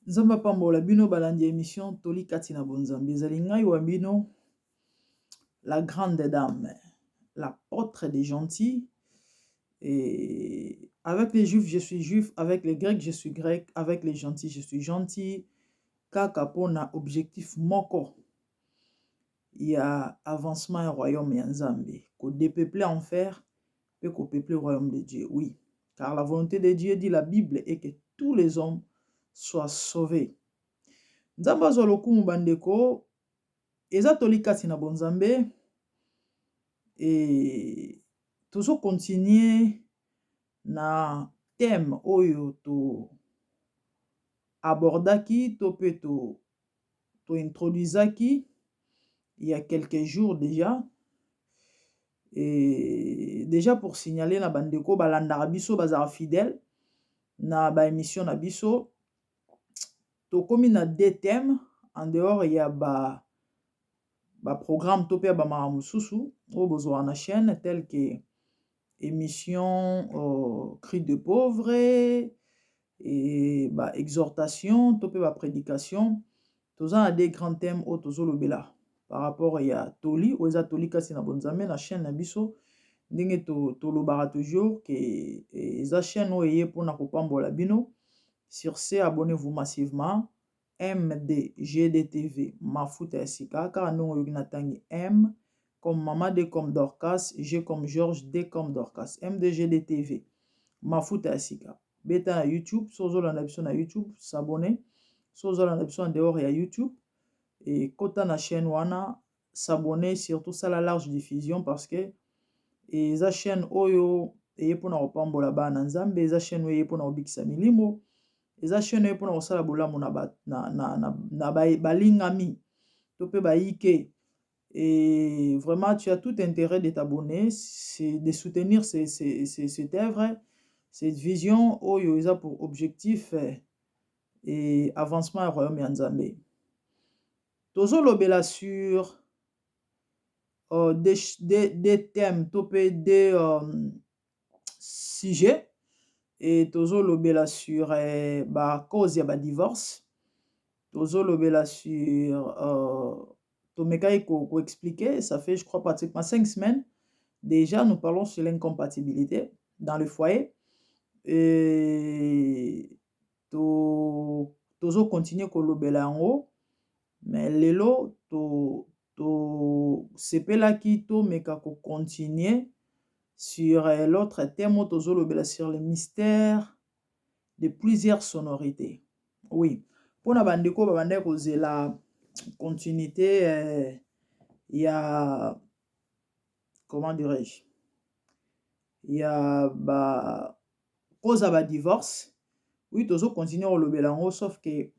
Nzambe apambola bino balandi ya emission Toli kati na bonzambe. Ezali ngai wa bino la grande dame, l'apôtre des gentils. Et avec les juifs, je suis juif, avec les grecs, je suis grec, avec les gentils, je suis gentil. Kaka pona objectif moko ya avancement ya royaume ya Nzambe, ko dépeupler enfer pe ko peupler royaume de Dieu. Oui, car la volonté de Dieu, dit la Bible, est que tous les hommes soient sauvés. Nzambe azwa lokumu bandeko, eza toli kati na bonzambe e tozo continuer na thème oyo to abordaki to pe to to introduisaki il y a quelques jours déjà. Et déjà pour signaler na bandeko balandaka biso, bazala fidèle na ba émission na biso, tokomi na deux thèmes en dehors ya ba programme to pe ya ba makambo mosusu oyo bozwaka na chaîne, tel que émission Cri de pauvre et ba exhortation to pe ba prédication. Toza na deux grands thèmes oyo tozolobela par rapport ya toli oyo eza Toli kasi na bonzambe na chaîne na biso. Ndenge tolobaka toujours ke eza chaîne oyo eye mpona kopambola bino. Sur ce, abonnez-vous massivement. MDGDTV, mafuta ya sika. Kaka ndenge oyoki na ntangi, M comme Mama, D comme Dorcas, G comme Georges, D comme Dorcas, MDGDTV, mafuta ya sika. Beta na YouTube so ozolanda biso na YouTube, s'abonner. So ozolanda biso en dehors ya YouTube, ekota na chaîne wana, s'abonner, surtout sala large diffusion, parce que eza chaîne oyo eye mpona kopambola bana Nzambe, eza chaîne oyo eye mpona kobikisa milimo, eza chaîne oyo mpona kosala bolamu na balingami to mpe bayike. Et vraiment, tu as tout intérêt de t'abonner, c'est de soutenir cette œuvre, cette vision oyo eza pour objectif et avancement ya royaume ya Nzambe. Tozolobela sur des thèmes to mpe des sujets et tozolobela sur bacause ya badivorce, tozolobela sur tomekaki koexpliquer, ça fait, je crois, pratiquement 5 semaines déjà, nous parlons sur l'incompatibilité dans le foyer et tozocontinue kolobela yango. Mais lelo tosepelaki tomeka kocontinue sur l'autre thème oyo tozolobela sur le mystère de plusieurs sonorités. Oui, mpona bandeko babandaki kozela continuité ya, comment dirais-je, ya ba cause ya badivorce. Oui, tozocontinue kolobela yango, sauf que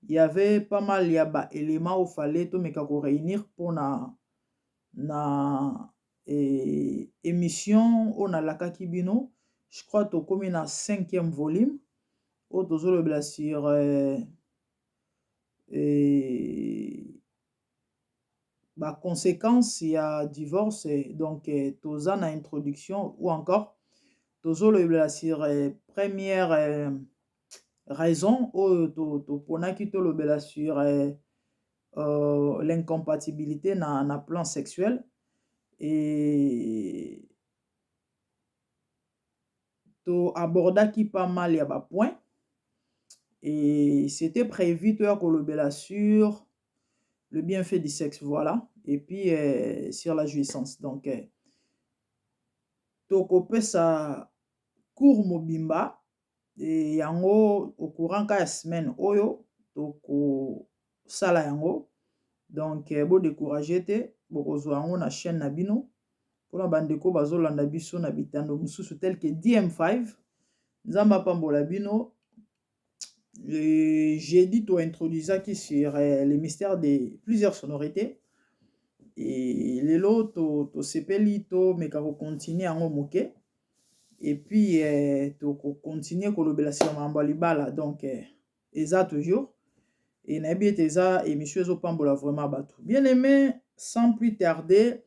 il y avait pas mal ya baélément oyo fallait tomeka koréunir mpona na émission oyo nalakaki bino. Je crois tokomi na cinquième volume oyo tozolobela sur baconséquence ya divorce. Donc toza na introduction ou encore tozolobela sur première raison oyo toponaki tolobela sur l'incompatibilité na plan sexuel. Et toabordaki pas mal ya bapoint et c'était prévu toya kolobela sur le bienfait du sexe, voilà, et puis sur la jouissance. Donc tokopesa cours mobimba e yango au courant ka ya semaine oyo tokosala yango. Donc bodécourage te, bokozwa yango na chaîne na bino. Mpona bandeko bazolanda biso na bitando mosusu tel que DM5, Nzambe apambola bino. Jeudi tointroduisaki sur le mystère de plusieurs sonorités et lelo tosepeli tomeka kocontinue yango moke et puis tokocontinue kolobela sur makambo ya libala. Donc eza toujours e nayebi ete eza émission ezopambola vraiment bato bien aimé. Sans plus tarder,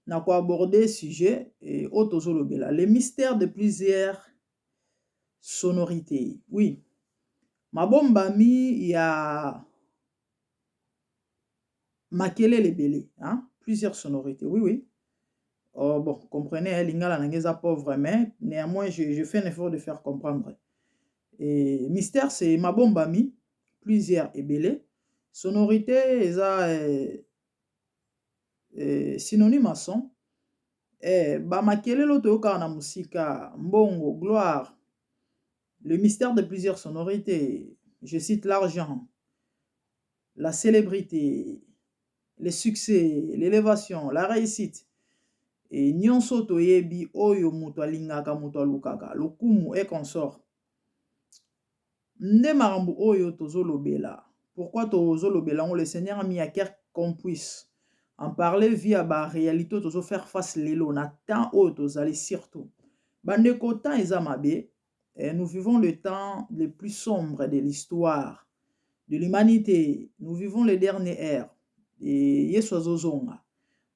na koaborde sujet oyo tozolobela, le mystère de plusieurs sonorités. Oui. Mabombami ya makelele ebele, hein? Plusieurs sonorités, oui. Oh, bon, comprenez, hein, lingala na nga eza pauvre, mais néanmoins je fais un effort de faire comprendre. Et mystère, c'est mabombami, plusieurs ebele. Sonorité eza synonyme à son. Bamakelele oyo toyokaka na mosika, mbongo, gloire, le mystère de plusieurs sonorités, je cite l'argent, la célébrité, le succès, l'élévation, la réussite. E nyonso toyebi oyo moto alingaka, moto alukaka, lokumu et consort. Nde makambo oyo tozolobela. Pourquoi tozolobela yango? Le Seigneur a mis à cœur qu'on puisse en parler via baréalité oyo tozofaire face lelo na temps oyo tozali. Surtout bandeko, temps eza mabe. Nous vivons le temps le plus sombre de l'histoire de l'humanité. Nous vivons les dernières ères e Yesu azozonga.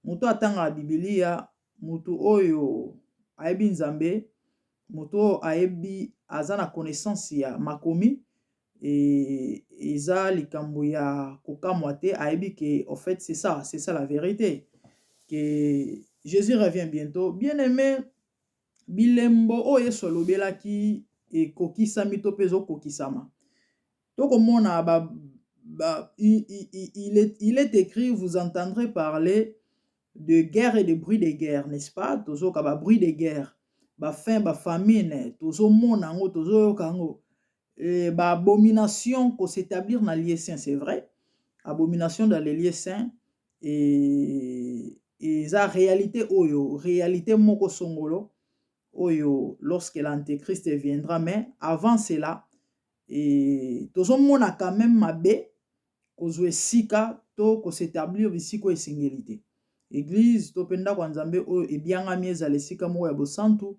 Moto atangaka Bibilia, moto oyo ayebi Nzambe, moto oyo ayebi, aza na connaissance ya makomi, eza likambo ya kokamwa te. Ayebi ke au fait, c'est ça, c'est ça la vérité, que Jésus revient bientôt. Bien aimé, bilembo oyo Yesu alobelaki ekokisami to mpe ezokokisama. Tokomona ba, il est écrit: vous entendrez parler de guerre et de bruit de guerre, n'est-ce pas? Tozoyoka ba bruit de guerre, bafaim, bafamine, tozomona yango, tozoyoka yango. Baabomination kos'établir na lieu saint, c'est vrai, abomination dans les lieux saints eza réalité oyo, réalité moko songolo oyo lorsque l'antéchrist viendra. Mais avant cela, tozomona quand même mabe kozwa esika to kos'établir bisika oyo esengeli te. Église to mpe ndako ya Nzambe oyo ebiangami ezala esika moko ya bosantu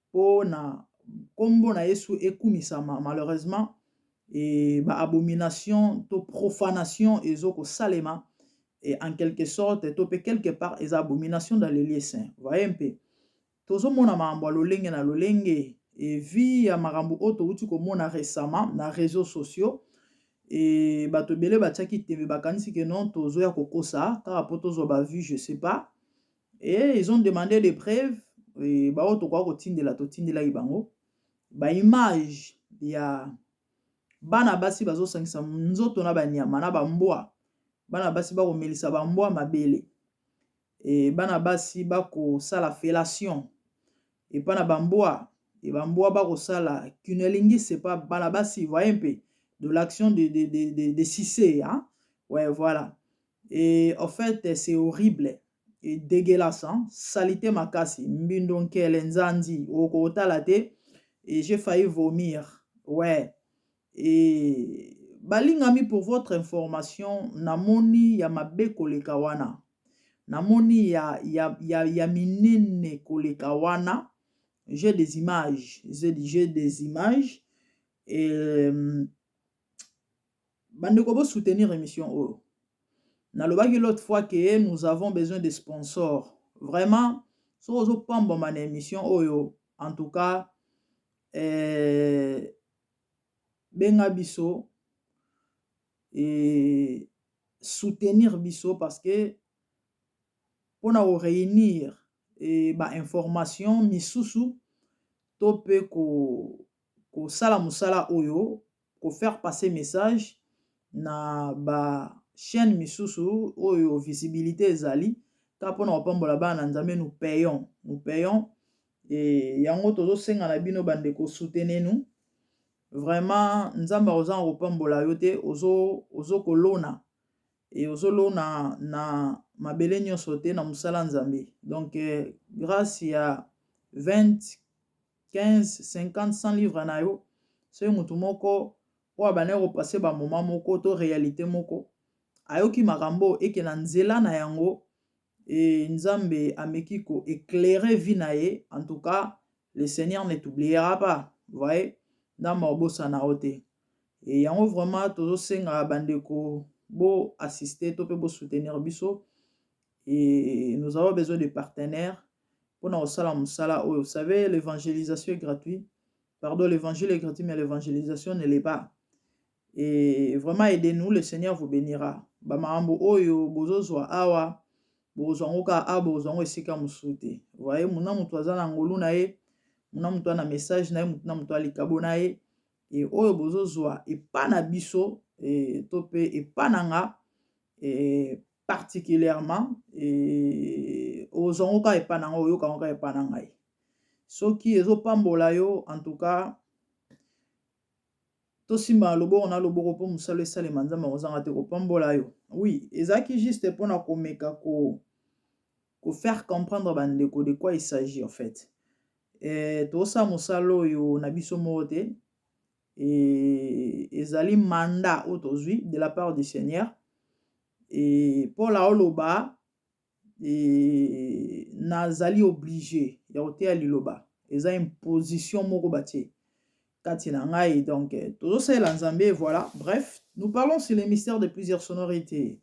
mpo na nkombo na Yesu ekumisama, malheureusement baabomination to profanation ezokosalema. Et en quelque sorte to mpe quelque part eza abomination dans les lieux saints. Voye mpe tozomona makambo ya lolenge na lolenge evi ya makambo oyo touti komona récemment na réseaux sociaux. Bato ebele batiaki tembe, bakanisi ke non, tozoya kokosa kaka mpo tozwa bavues, je sais pas. Et ils ont demandé des preuves. Baoyo tokoka kotindela, totindelaki bango baimage ya bana basi bazosangisa nzoto na banyama, na bambwa. Bana basi bakomelisa bambwa mabele, bana basi bakosala fellation epa na bambwa, bambwa bakosala cunnilingus epa bana basi. Voye mpe de l'action de sucer, hein? Ouais, voilà. Et en fait, c'est horrible et dégueulasse, hein? Salité makasi, mbindo, nkele, nzanzi, okotala te. Et j'ai failli vomir, ouais. Et balingami, pour votre information, namoni ya mabe koleka wana, namoni ya minene koleka wana. J'ai des images, j'ai des images. Et bandeko, bosoutenir émission oyo. Nalobaki l'autre fois que nous avons besoin de sponsors. Vraiment, soki ozopambwama na émission oyo, en tout cas benga biso et soutenir biso, parce que mpona koréunir bainformation misusu to mpe kosala mosala oyo, kofaire passer message na bachaîne misusu oyo visibilité ezali kaka mpona kopambola bana na Nzambe, nous payons, nous payons. E yango tozosenga na bino bandeko, soutenez nous vraiment. Nzambe akozanga kopambola yo te. Ozokolona e ozolona na mabele nyonso te na mosala Nzambe. Donc grâce ya 20, 15, 50, 100 livre na yo, soki motu moko oyo abandaki kopasser bamoments moko to réalité moko ayoki makambo eke na nzela na yango e Nzambe ameki koéclairer vie na ye, en tout cas le Seigneur ne t'oubliera pas. Voye, Nzambe akobosana yo te. E yango vraiment tozosenga bandeko bo assister to mpe bosoutenir biso. Et nous avons besoin de partenaires mpona kosala mosala oyo. Vous savez, l'évangélisation est gratuite, pardon, l'évangile est gratuit, mais l'évangélisation ne l'est pas. Et vraiment aidez-nous, le Seigneur vous bénira. Ba makambo oyo bozozwa awa, bokozwa yango kaka awa, bokozwa yango esika mosusu te. Voyez, muna moto aza na ngolu na ye, muna moto aza na message na ye, mutu na moto alikabo na ye. E oyo bozozwa epa na biso e, to mpe epa na nga e, particulièrement e, okozwa yango kaka epa na ngai, oyoka yango kaka epa na ngai. Soki ezopambola yo, en tout cas tosimba loboko na loboko mpo mosala esalema. Nzambe akozanga te kopambola yo. Oui, ezalaki juste mpona komeka ko faire comprendre bandeko de quoi il s'agit en fait. Tosala mosala oyo na biso moko te, ezali mandat oyo tozwi de la part du Seigneur. E Paul aoloba e, nazali obligé ya koteya liloba, eza imposition moko batie kati na ngai. Donc tozosalela Nzambe. Voilà, bref, nous parlons sur les mystères de plusieurs sonorités,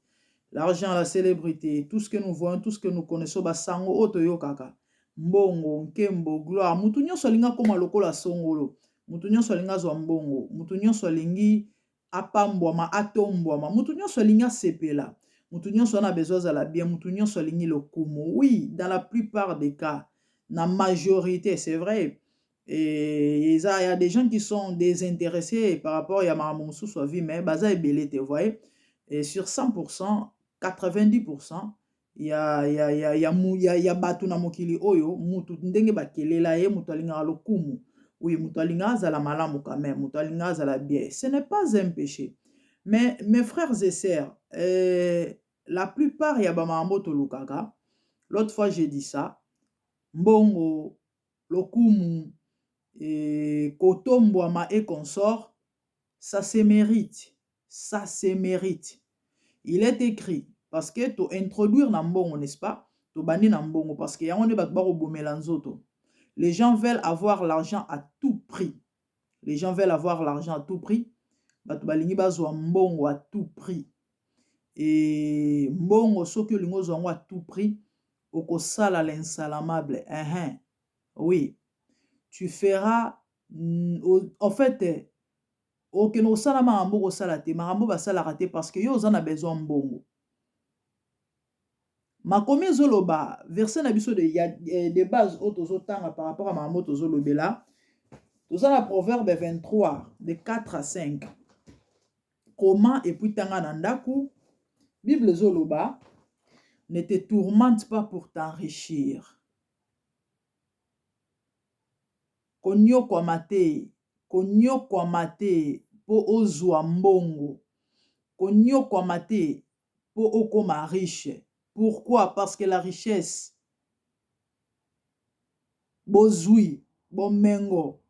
l'argent, la célébrité, tout ce que nous voyons, tout ce que nous connaissons, basango oyo toyokaka, mbongo, nkembo, gloire. Mutu nyonso alingi akóma lokola songolo, mutu nyonso alingi azwa mbongo, mutu nyonso alingi apambwama, atombwama, mutu nyonso alingi asepela, mutu nyonso wana besoin azala bien, mutu nyonso alingi lokumu. Oui, dans la plupart des cas, na majorité, c'est vrai, et il y a des gens qui sont désintéressés par rapport ya makambo mosusu ya vie, mais baza ebele te. Voyez, et sur 100%, 90% ya bato na mokili oyo, mutu ndenge bakelela ye, moto alingaka lokumu. Oui, moto alingaka azala malamu quand même, moto alingaka azala bien. Ce n'est pas un péché, mais mes frères et sœurs, la plupart ya bamakambo tolukaka, l'autre fois j'ai dit ça, mbongo, lokumu, kotombwama et consort, ça se mérite, ça se mérite. Il est écrit, parce que to introduire na mbongo, n'est-ce pas? Tobandi na mbongo parce que yango nde bato bakobomela nzoto. Les gens veulent avoir l'argent à tout prix, les gens veulent avoir l'argent à tout prix. Bato balingi bazwa mbongo à tout prix. E mbongo, soki olingi ozwa yango à tout prix, okosala l'insalamable. Oui, tu feras en fait, okende kosala makambo kosala te, makambo basalaka te, parce que yo oza na besoin mbongo. Makomi ezoloba, verset na biso de base oyo tozotanga par rapport à makambo tozolobela, toza na Proverbe 23 de 4 à 5. Comment? Et puis tanga na ndako. Bible ezoloba: ne te tourmente pas pour t'enrichir. Konyokwama te, konyokwama te mpo ozwa mbongo, konyokwama te mpo okóma riche. Pourquoi? Parce que la richesse, bozwi, bomengo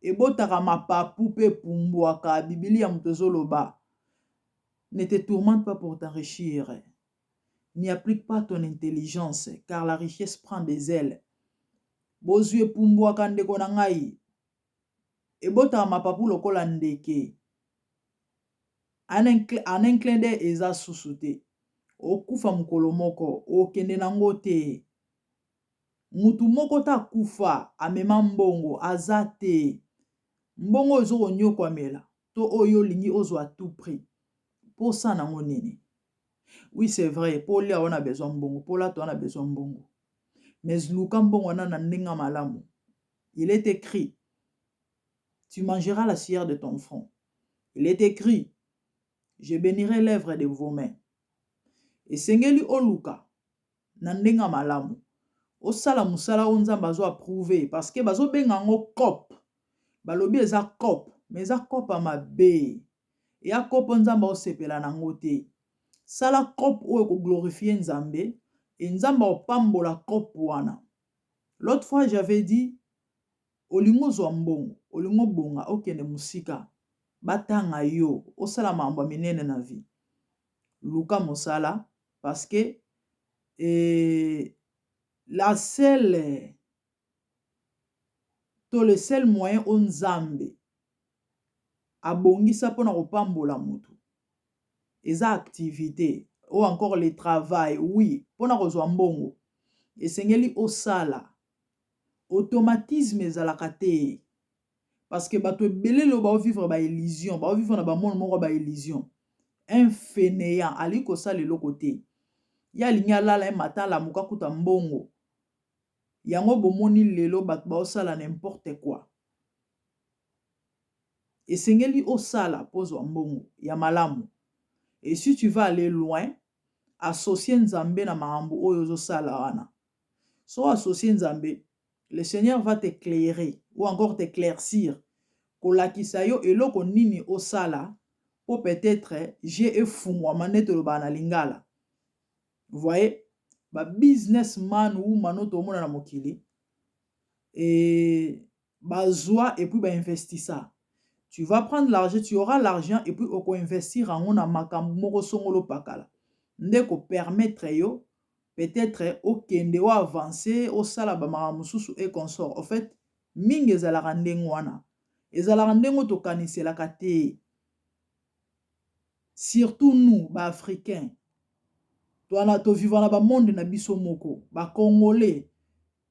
ebotaka mapapu mpe epumbwaka. Bibili ya moto ezoloba: ne te tourmente pas pour t'enrichir, n'y applique pas ton intelligence, car la richesse prend des ailes. Bozwi epumbwaka, ndeko na ngai, ebotaka mapapu lokola ndeke. En un clin d'œil eza susu te, okufa mokolo moko, okende nango te. Mutu moko te akufa amema mbongo, aza te. Mbongo oyo ezokonyokwamela to oyo olingi ozwa à tout prix, mposa nango nini? Oui, c'est vrai, mpo olia wana besoin mbongo, mpo olata wana besoin mbongo, mais luka mbongo wana na ndenge malamu. Il est écrit: tu mangeras la sueur de ton front. Il est écrit: je bénirai l'œuvre de vos mains. Esengeli oluka na ndenge malamu, osala mosala oyo Nzambe azo approuver, parce que bazobenga yango coop. Balobi eza coop, mais eza coop ya mabe, eya coop Nzambe aosepela nango te. Sala coop oyo ekoglorifie Nzambe e Nzambe aopambola coop wana. L'autre fois j'avais dit: olingi ozwa mbongo, olingi obonga, okende mosika, batanga yo, osala makambo ya minene na vie, luka mosala, parce que la seule to le seul moyen oyo Nzambe abongisa mpona kopambola motu eza activité ou encore le travail. Oui, mpona kozwa mbongo esengeli osala. Automatisme ezalaka te. Parce que bato ebele lelo baovivre ba illusion, baovivre na bamonde moko ya ba illusion. Un fainéant alingi kosala eloko te, ye alingi alala ye matin alamuka kuta mbongo. Yango bomoni lelo bato baosala n'importe quoi. Esengeli osala mpo ozwa mbongo ya malamu. Et si tu vas aller loin, associe Nzambe na makambo oyo ozosala wana. So associe Nzambe, le Seigneur va t'éclairer ou encore t'éclaircir, kolakisa yo eloko nini osala mpo peut-être je efungwama nde tolobaka na lingala. Voyez, ba businessman ou mano tomona na mokili e bazwa et puis bainvestissa. Tu vas prendre l'argent, tu auras l'argent et puis okoinvestir yango na makambo moko songolo pakala nde kopermettre yo peut-être okende oavance, osala bamakambo mosusu et consort. En fait, mingi ezalaka ndenge wana, ezalaka ndenge tokaniselaka te. Surtout nous baafricain, towana tovivre na bamonde na biso moko. Bacongolais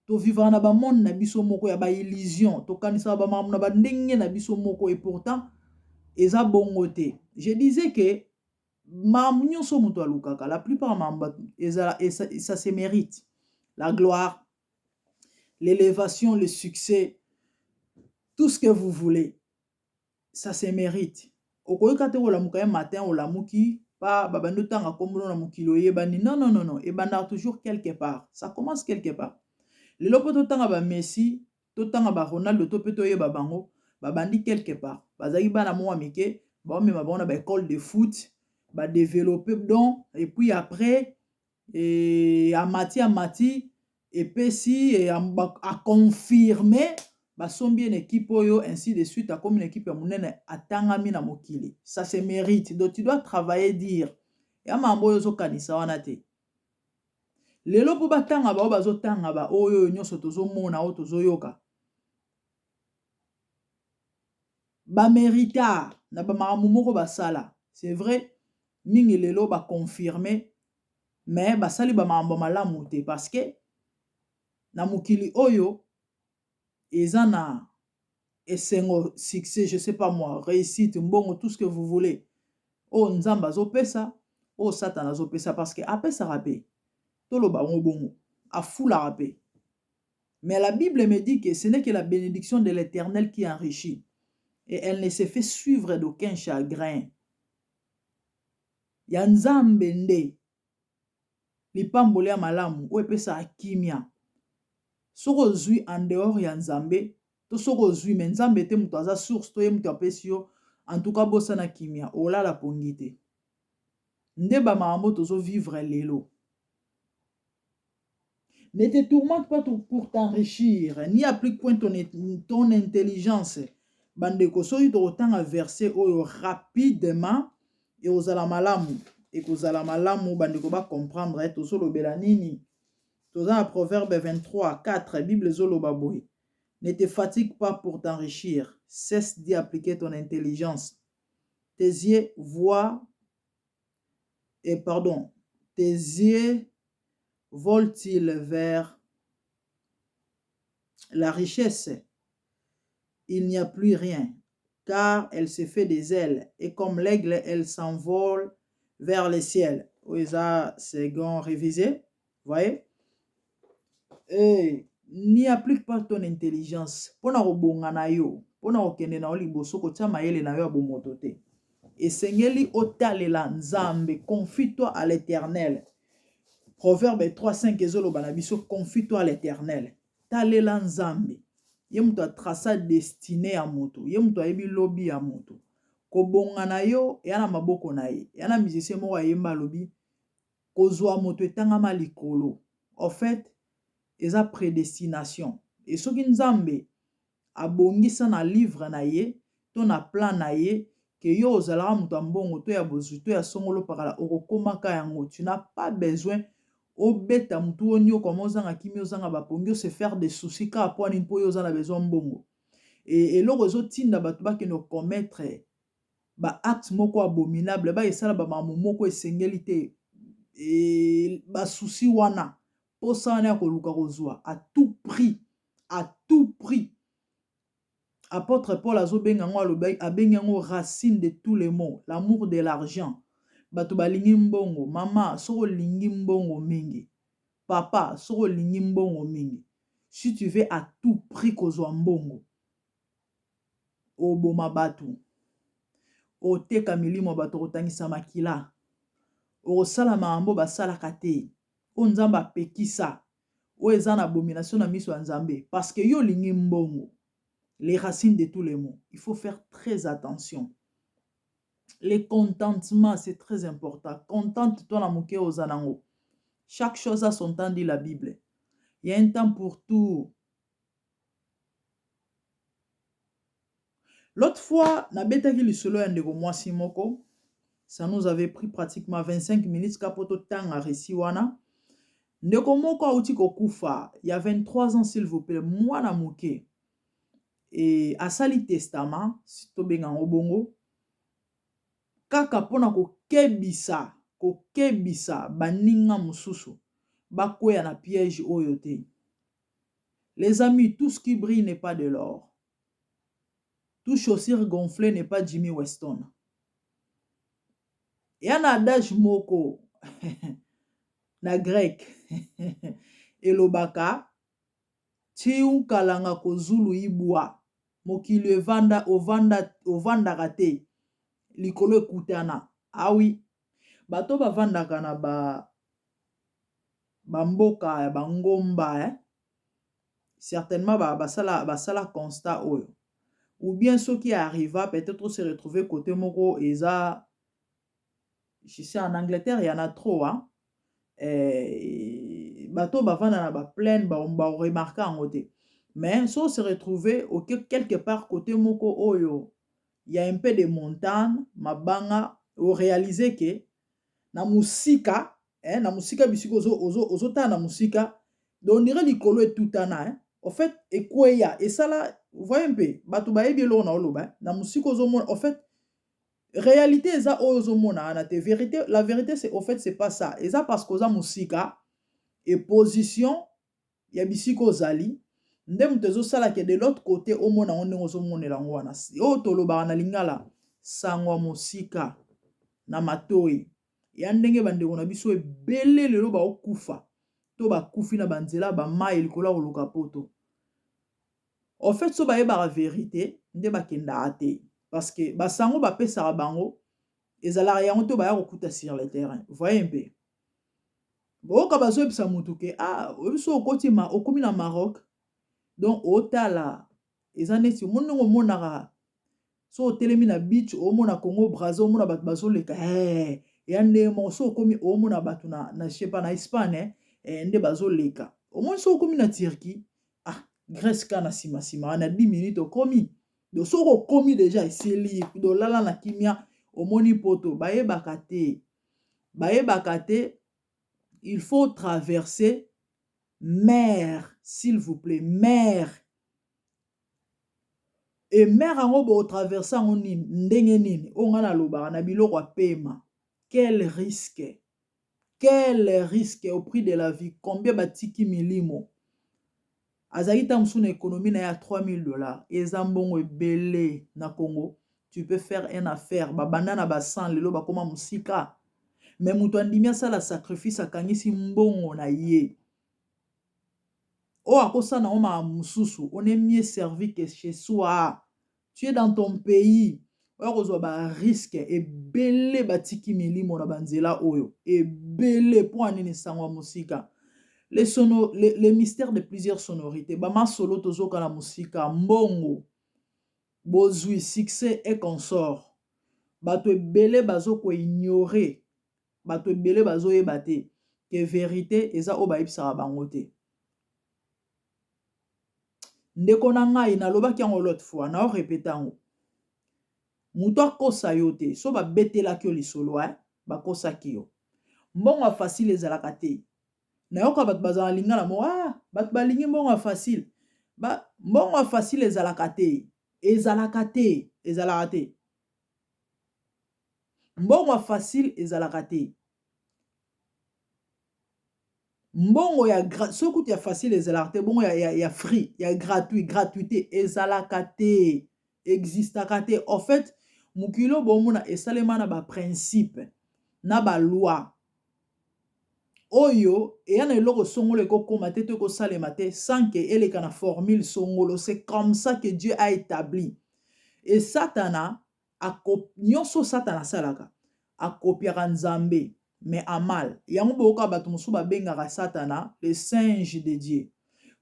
tovivaka na bamonde na biso moko ya baillusion, tokanisaka bamakambo na bandenge na biso moko et pourtant eza bongo te. Je disais que makambo nyonso moto alukaka, la plupart makambo ezala, ça se mérite: la gloire, l'élévation, le succès, tout ce que vous voulez, ça se mérite. Okoyoka te kolamuka ye matin, olamuki pa babandi otanga nkombo na mokili, oyebani. Non, non, non, non, ebandaka toujours quelque part, ça commence quelque part. Lelo mpo totanga baMessi, totanga baRonaldo, to mpe toyeba bango, babandi quelque part. Bazalaki bana moko mike, baomema bango na baécole de foot, badéveloppe don et puis après e, amati amati, epesi aconfirme, basombi ye na équipe oyo, ainsi de suite, akomi na équipe ya monene, atangami na mokili. Ça se mérite, donc tu dois travailler dur. Ya mambo oyo ozokanisa wana te. Lelo mpo batanga bao bazotanga baoyo oyo nyonso tozomona, oyo tozoyoka, bamérita na bamakambo moko basala. C'est vrai, mingi lelo baconfirme, mais basali bamakambo malamu te, parce que na mokili oyo eza na esengo, succès, je sais pas moi, réussite, mbongo, tout ce que vous voulez, oyo Nzambe azopesa, oyo Satana azopesa, parce que apesaka mpe, toloba yango bongo, afulaka mpe. Mais la Bible me dit que ce n'est que la bénédiction de l'Éternel qui enrichit et elle ne se fait suivre d'aucun chagrin. Ya Nzambe nde lipamboli ya malamu oyo epesaka kimia. Soki ozwi en dehors ya Nzambe, to soki ozwi me Nzambe te moto aza source, to ye moto apesi yo, en tout cas bosana kimia, olala pongi te. Nde bamakambo tozovivre lelo. Ne te tourmente pas pour t'enrichir, n'y applique point ton intelligence. Bandeko, soki tokotanga verset oyo rapidement, ekozala malamu, ekozala malamu bandeko bacomprendre tozolobela nini. Toza na Proverbe 23 4. Bible ezoloba boye: "Ne te fatigue pas pour t'enrichir, cesse d'y appliquer ton intelligence. Tes yeux voient et pardon, tes yeux volent-ils vers la richesse? Il n'y a plus rien, car elle se fait des ailes et comme l'aigle, elle s'envole vers le ciel." Oyo eza Second Révisé. Voyez, et n'y applique pas ton intelligence. Mpona kobonga na yo, mpona kokende na yo liboso, kotia mayele na yo ya bomoto te. Esengeli otalela Nzambe. Confie-toi à l'Éternel. Proverbe 3 5 ezoloba na biso: "Confie-toi à l'Éternel." Talela Nzambe, ye moto atraça destinée ya moto, ye moto ayebi lobi ya moto. Kobonga na yo eya na maboko na ye. Eya na musicien moko ayemba, alobi kozwa moto etangama likolo. En fait, eza prédestination. E soki Nzambe abongisa na livre na ye to na plan na ye ke yo ozalaka moto ya mbongo to ya bozwi to ya songolo pakala, okokomaka yango. Tu n'as pas besoin obeta motu onyokama, ozanga kimi, ozanga bapongi, ose faire des soucis kaka mpo nini? Mpo oyo oza na besoin mbongo. E eloko ezotinda bato bakende commettre baacte moko abominable, baesala bamakambo moko esengeli te, e, basusi wana, mposa wana ya koluka kozwa à tout prix, à tout prix. Apôtre Paul azobenga yango, alobi, abengi yango racine de tous les maux, l'amour de l'argent. Bato balingi mbongo. Mama, soki olingi mbongo mingi, papa, soki olingi mbongo mingi, si tu veux à tout prix kozwa mbongo, oboma bato, oteka milimo ya bato, okotangisa makila, okosala makambo basalaka te, oyo Nzambe apekisa, oyo eza na abomination na miso ya Nzambe, parce que yo olingi mbongo. Les racines de tous les maux. Il faut faire très attention. Le contentement, c'est très important. Contente-toi na moke oza nango. Chaque chose a son temps, dit la Bible. Il y a un temps pour tout. L'autre fois, nabetaki lisolo ya ndeko mwasi moko. Ça nous avait pris pratiquement 25 minutes ka po totanga récit wana. Ndeko moko auti kokufa ya 23 ans, s'il vous plaît, mwana moke. E asali testament, si tobenga yango bongo, kaka mpona kokebisa kokebisa baninga mosusu bakweya na piège oyo te. Les amis, tout ce qui brille n'est pas de l'or. Tout chaussure gonflée n'est pas Jimmy Weston. Ya na adage moko na grec elobaka tiukalanga kozulu ibwa, mokili evanda ovanda ovandaka te likolo ekutana. Awi bato bavandaka na ba bamboka ya bangomba, eh? Certainement basala basala constat oyo, ou bien soki arriva peut-être se retrouver côté moko eza, je sais, en Angleterre il y en a trop, hein? Eh, bato bavanda na baplaine baremarquer yango te, mais so se retrouver oke quelque part côté moko oyo ya un peu de montagne, mabanga, oréaliser ke na mosika, eh, na mosika bisika ozotala na mosika, donc on dirait likolo etutana, eh? En fait ekweya esala, voye mpe bato bayebi eloko na oloba. Na mosika ozomona, en fait réalité eza oyo ozomona wana te. Vérité, la vérité, c'est, au fait, c'est pas ça. Eza parce que oza mosika e position ya bisika ozali nde moto ezosalaka de l'autre côté omona yango ndenge ozomonela yango wana. Oyo tolobaka na lingala, sango ya mosika na matoi ya ndenge bandeko na biso ebele lelo baokufa to bakufi na banzela bamai likolo ya koluka poto. En fait, so bayebaka vérité nde bakendaka te, parce que basango bapesaka bango ezalaka yango to baya kokuta sur le terrain. Voye mpe boyoka bazoyebisa motu ke ah, oyebi so okoti ma okomi na Maroc, donc otala eza neti omoni ndenge omonaka so otelemi na beach, omona Congo Braza, omona bato bazoleka, hey, ya ndenge moko so okomi omona bato na je sais pas, na Espagne, eh, nde bazoleka. Omoni so okomi na Turquie, ah, Grèce ka na nsima nsima wana 10 minutes okomi. Donc soki okomi déjà, esili, dolala na kimia, omoni poto. Bayebaka te, bayebaka te, il faut traverser mer, s'il vous plaît, mer e mer yango botraverser yango nini, ndenge nini? Oyo ngai nalobaka na biloko ya pema. Quel risque, quel risque au prix de la vie! Combien batiki milimo? Azalaki ntango mosusu na économie na ye ya 3000 $. Eza mbongo ebele na Congo, tu peux faire une affaire. Babanda na ba 100, lelo bakóma mosika. Mais moto andimi asala sacrifice, akangisi mbongo na ye oyo akosala nango makambo mosusu. On est mieux servi que chez soi. Tu es dans ton pays, oya kozwa barisque ebele. Batiki milimo na banzela oyo ebele mpo anini? Sango ya mosika, les mystères de plusieurs sonorités, bamasolo tozoka na mosika, mbongo, bozwi, succès et consort. Bato ebele bazokoignorer, bato ebele bazoyeba te ke vérité eza oyo bayebisaka bango te. Ndeko na ngai, nalobaki yango l'autre fois, naorépéter yango: moto akosa yo te. So babetelaki yo lisolo, eh? Bakosaki yo. Mbongo ya facile ezalaka te. Nayoka bato bazala lingala mo, ah, bato balingi mbongo ya facile. Mbongo ya facile ezalaka te, ezalaka te, ezalaka te. Mbongo ya facile ezalaka te. Mbongo ya soki kutu ya facile ezalaka te, bongo ya free, ya gratuit, gratuité ezalaka te, existaka te. En fait, mokili oyo bomona esalema na baprincipe na baloi oyo eya na eloko songolo ekokóma te to ekosalema te sans que eleka na formule songolo. C'est comme ça que Dieu a établi. E Satana, nyonso Satana asalaka, akopiaka Nzambe, mais a mal. Yango boyoka bato mosusu babengaka Satana le singe de Dieu.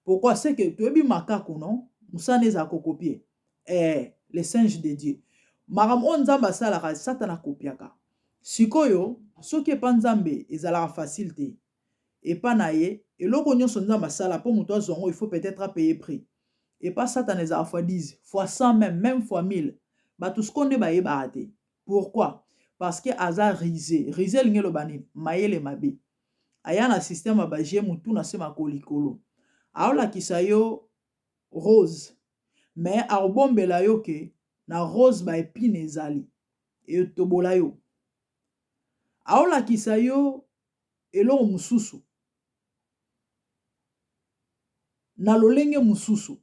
Pourquoi? C'est que toyebi makaku, non, mosala ezala kocopier. Le singe de Dieu, makambo oyo Nzambe asalaka, Satana akopiaka. Sikoyo soki epa Nzambe ezalaka facile te, epa na ye eloko nyonso Nzambe asala mpo moto azwa yango, il faut peut-être apaye prix. Epa Satana ezalaka fois 10, fois 100, même fois 1000. Bato sikoyo nde bayebaka te. Pourquoi? Parce que aza rusé. Rusé elingi eloba nini? Mayele mabe. Aya na système ya baje, motu na se makolo likolo. Aolakisa yo rose, mais akobombela yo ke na rose baépines ezali, etobola yo. Aolakisa yo eloko mosusu na lolenge mosusu,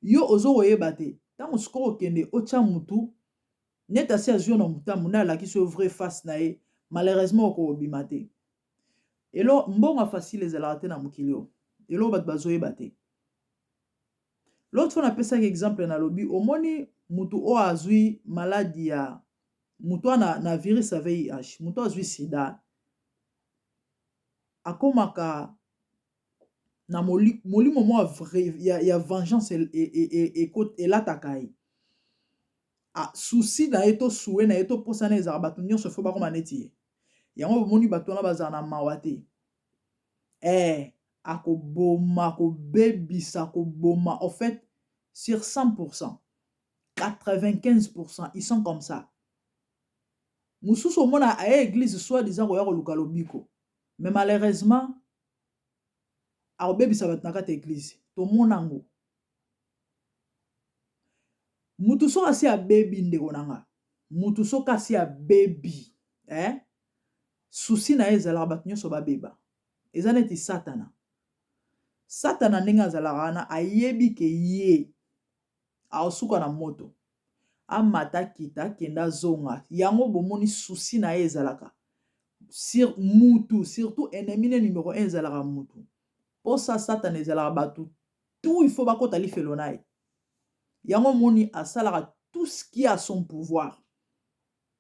yo ozo koyeba te. Ntango sikoyo okende otya mutu neti asi azwi yo na motambo nde alakisi yo vraie face na ye, malheureusement okobima te. Elo mbongo ya facile ezalaka te na mokili oyo. Eloko bato bazoyeba te, l'autre fois napesaki exemple, nalobi: omoni mutu oyo azwi maladie ya mutu wana na virus ya VIH, mutu azwi sida, akomaka na molimo moko ya vengeance elataka ye. Souci na ye to souhait na ye to posa na ezalaka bato nyonso faut bakoma neti ye. Yango bomoni bato wana bazala na mawa te. Akoboma, akobebisa, akoboma. En fait, sur 100%, 95% ils sont comme ça. Mosusu omona aye église soi-disant koya koluka lobiko, mais malheureusement akobebisa bato na kati ya église. Tomona yango. Mutu soki asi abebi, ndeko na nga, mutu soki asi abebi, eh? Souci na ye ezalaka bato nyonso babeba. Eza neti Satana. Satana ndenge azalaka wana, ayebi ke ye aosuka na moto, amata, kita, akende, azonga. Yango bomoni souci na ye ezalaka sur mutu, surtout ennemi ne numéro 1 ezalaka mutu. Mposa Satana ezalaka bato tout il faut bakɔta lifelo na ye. Yango moni asalaka tout ce qui a son pouvoir.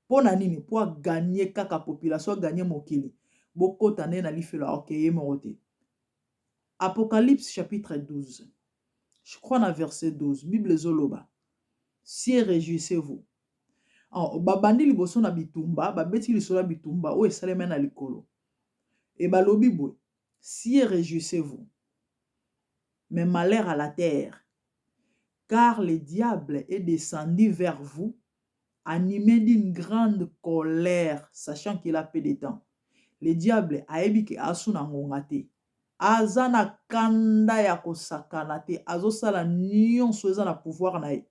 Mpo na nini? Mpo agagner kaka population, agagner mokili, bokɔta nde na lifelo, akeye moko te. Apocalypse chapitre 12, je crois na verset 12, Bible ezoloba: "Cieux, réjouissez-vous." Oh, babandi liboso na bitumba, babeti lisolo ya bitumba oyo esalemi na likolo e balobi boye: "Cieux, réjouissez-vous, mais malheur à la terre, car le diable est descendu vers vous, animé d'une grande colère, sachant qu'il a peu de temps." Le diable ayebi ke asu na ngonga te, aza na kanda ya kosakana te, azosala nyonso eza na pouvoir na ye.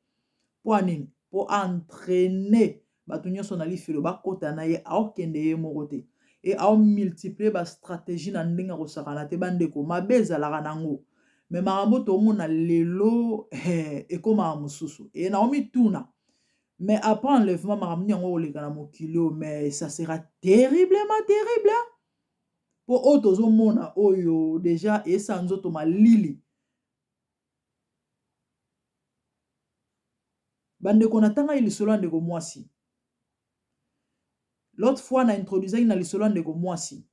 Mpo anini? Mpo entraîne bato nyonso na lifelo, bakota na ye. Aokende ye moko te e aomultiplie bastratégie na ndenge ya kosakana te. Bandeko, mabe ezalaka nango, mais makambo tomona lelo ekomaka mosusu e naomituna. Mais après enlèvement, makambo nini yango koleka na mokili oyo? Mais ça sera terriblement terrible, mpo oyo tozomona oyo déjà esa nzoto malili. Bandeko, natangaki lisolo ya ndeko mwasi l'autre fois, na introduisaki na lisolo ya ndeko mwasi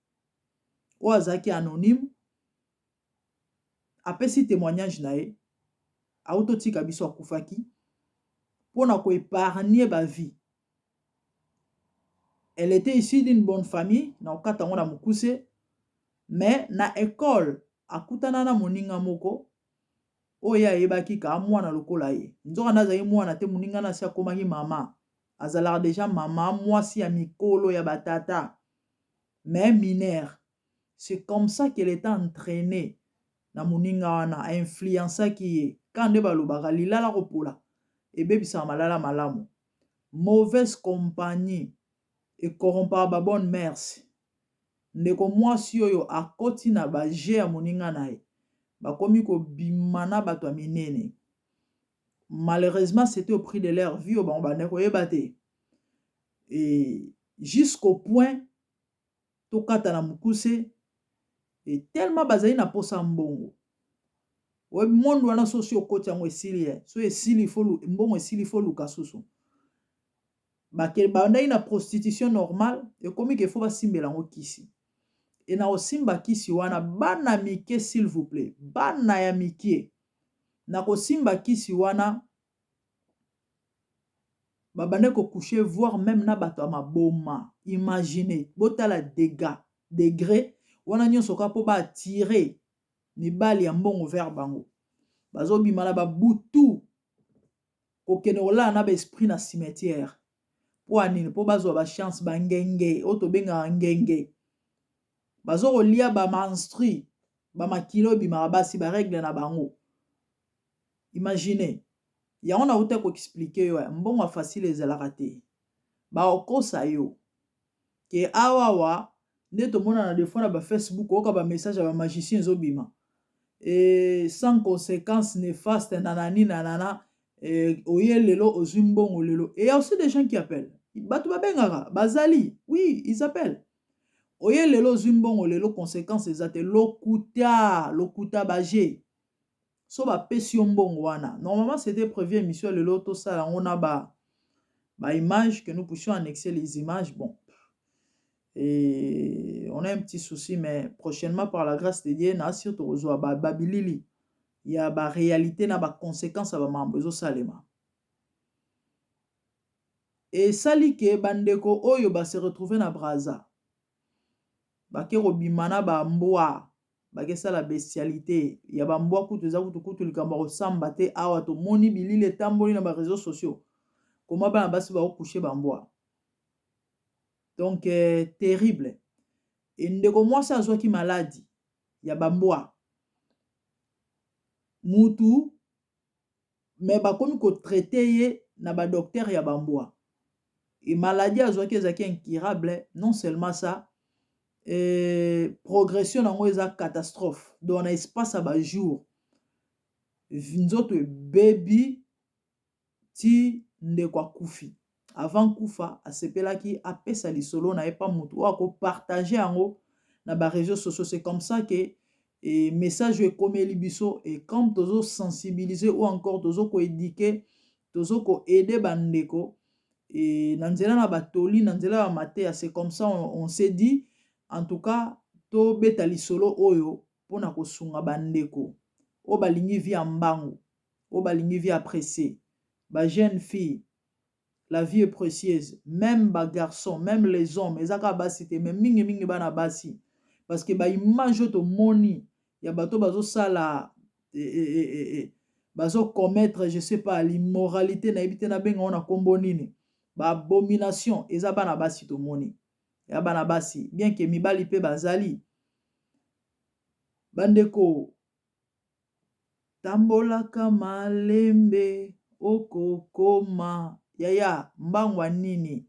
oyo azalaki anonyme, apesi témoignage na ye. Autotika biso, akufaki mpona koépargner bavie. Elle était issue d'une bonne famille, na kokata yango na mokuse, mais na école akutana na moninga moko oyo ayebaki ka mwana lokola ye. Nzoka nde azalaki mwana te. Moninga na asi akomaki mama, azalaka déjà mama, mwasi ya mikolo ya batata, mais mineure. C'est comme ça qu'elle était entraînée na moninga wana, ainfluençaki ye. Ka nde balobaka, lilala kopola ebebisaka malala malamu. Mauvaise compagnie ecorrompaka babonnes mœurs. Ndeko mwasi oyo akoti na ba jeux ya moninga na ye. Bakomi kobima na bato ya minene. Malheureusement, c'était au prix de leur vie oyo bango bandaki koyeba te. Et jusqu'au point tokata na mokuse et tellement bazali na posa mbongo. Oyebi monde wana sosi okoti yango esili ye. So esili faut mbongo esili faut luka susu. Bandaki na prostitution normale, ekomi ke faut basimbela yango kisi. E na kosimba kisi wana, bana mike, s'il vous plaît, bana ya mike, na kosimba kisi wana babandaki kocoucher voire même na bato ya maboma. Imagine, botala dégâts degré wana nyonso kaka mpo baattirer mibali ya mbongo vers bango. Bazobima na babutu kokende kolala na baesprit na cimetière. Mpo ya nini? Mpo bazwa bachance. Bangenge oyo tobengaka ngenge, baza kolia bamenstrues, bamakila oyo ebimaka basi, barègles na bango. Imagine yango. Nauta koexpliquer yo, mbongo ya facile ezalaka te. Bakokosa yo ke awawa nde tomonana des fois na bafacebook, oyoka bamessage ya bamagicien ezobima e, sans conséquence néfaste nanani nanana e, oye lelo ozwi mbongo lelo. Et y a aussi des gens qui appellent, bato babengaka bazali, oui, ils appellent: oye lelo ozwi mbongo lelo, conséquence eza te. Lokuta, lokuta. Baje so bapesi yo mbongo wana, normalement c'était prévu émission ya lelo tosala yango na ba baimage, que nous puissions annexer les images. Bon, et on a un petit souci, mais prochainement, par la grâce de Dieu, na sur tokozwa babilili ya baréalité na baconséquence ya bamambo ezosalema. Esali ke bandeko oyo base retrouve na Braza, bake kobima na bambwa, bakesala bestialité ya bambwa. Kutu eza kutu kutu likambo ya kosamba te. Awa tomoni bilili etamboli na baréseaux sociaux, koma bana basi bakocoucher bambwa. Donc terrible. E ndeko mwasi azwaki maladi ya bambwa mutu, me bakomi kotraiter ye na badocteur ya bambwa e maladi azwaki ezalaki incurable. Non seulement ça, progression nango eza catastrophe. Donc na espace ya bajour, nzoto ebebi ti ndeko akufi. Avant kufa, asepelaki apesa lisolo na ye pa motu oyo akopartager yango na baréseaux sociaux. C'est comme ça que e message oyo ekomeli biso. E comme tozosensibiliser ou encore tozokoéduquer, tozokoaider bandeko e na nzela na batoli, na nzela ya mateya, c'est comme ça on s'est dit, en tout cas tobeta lisolo oyo mpona kosunga bandeko oyo balingi vie ya mbangu, oyo balingi vie ya pressé. Bajeune fille, la vie est précieuse. Même bagarçon, même les hommes, eza kaka basi te, mais mingimingi bana basi, parce que baimage oyo tomoni ya bato bazosala bazocommettre, je sais pas, l'immoralité, nayebi te nabenga ngo na nkombo nini, baabomination, eza bana basi. Tomoni ya bana basi, bien ke mibali mpe bazali. Bandeko, tambolaka malembe, okokoma. Yaya, mbangu ya nini?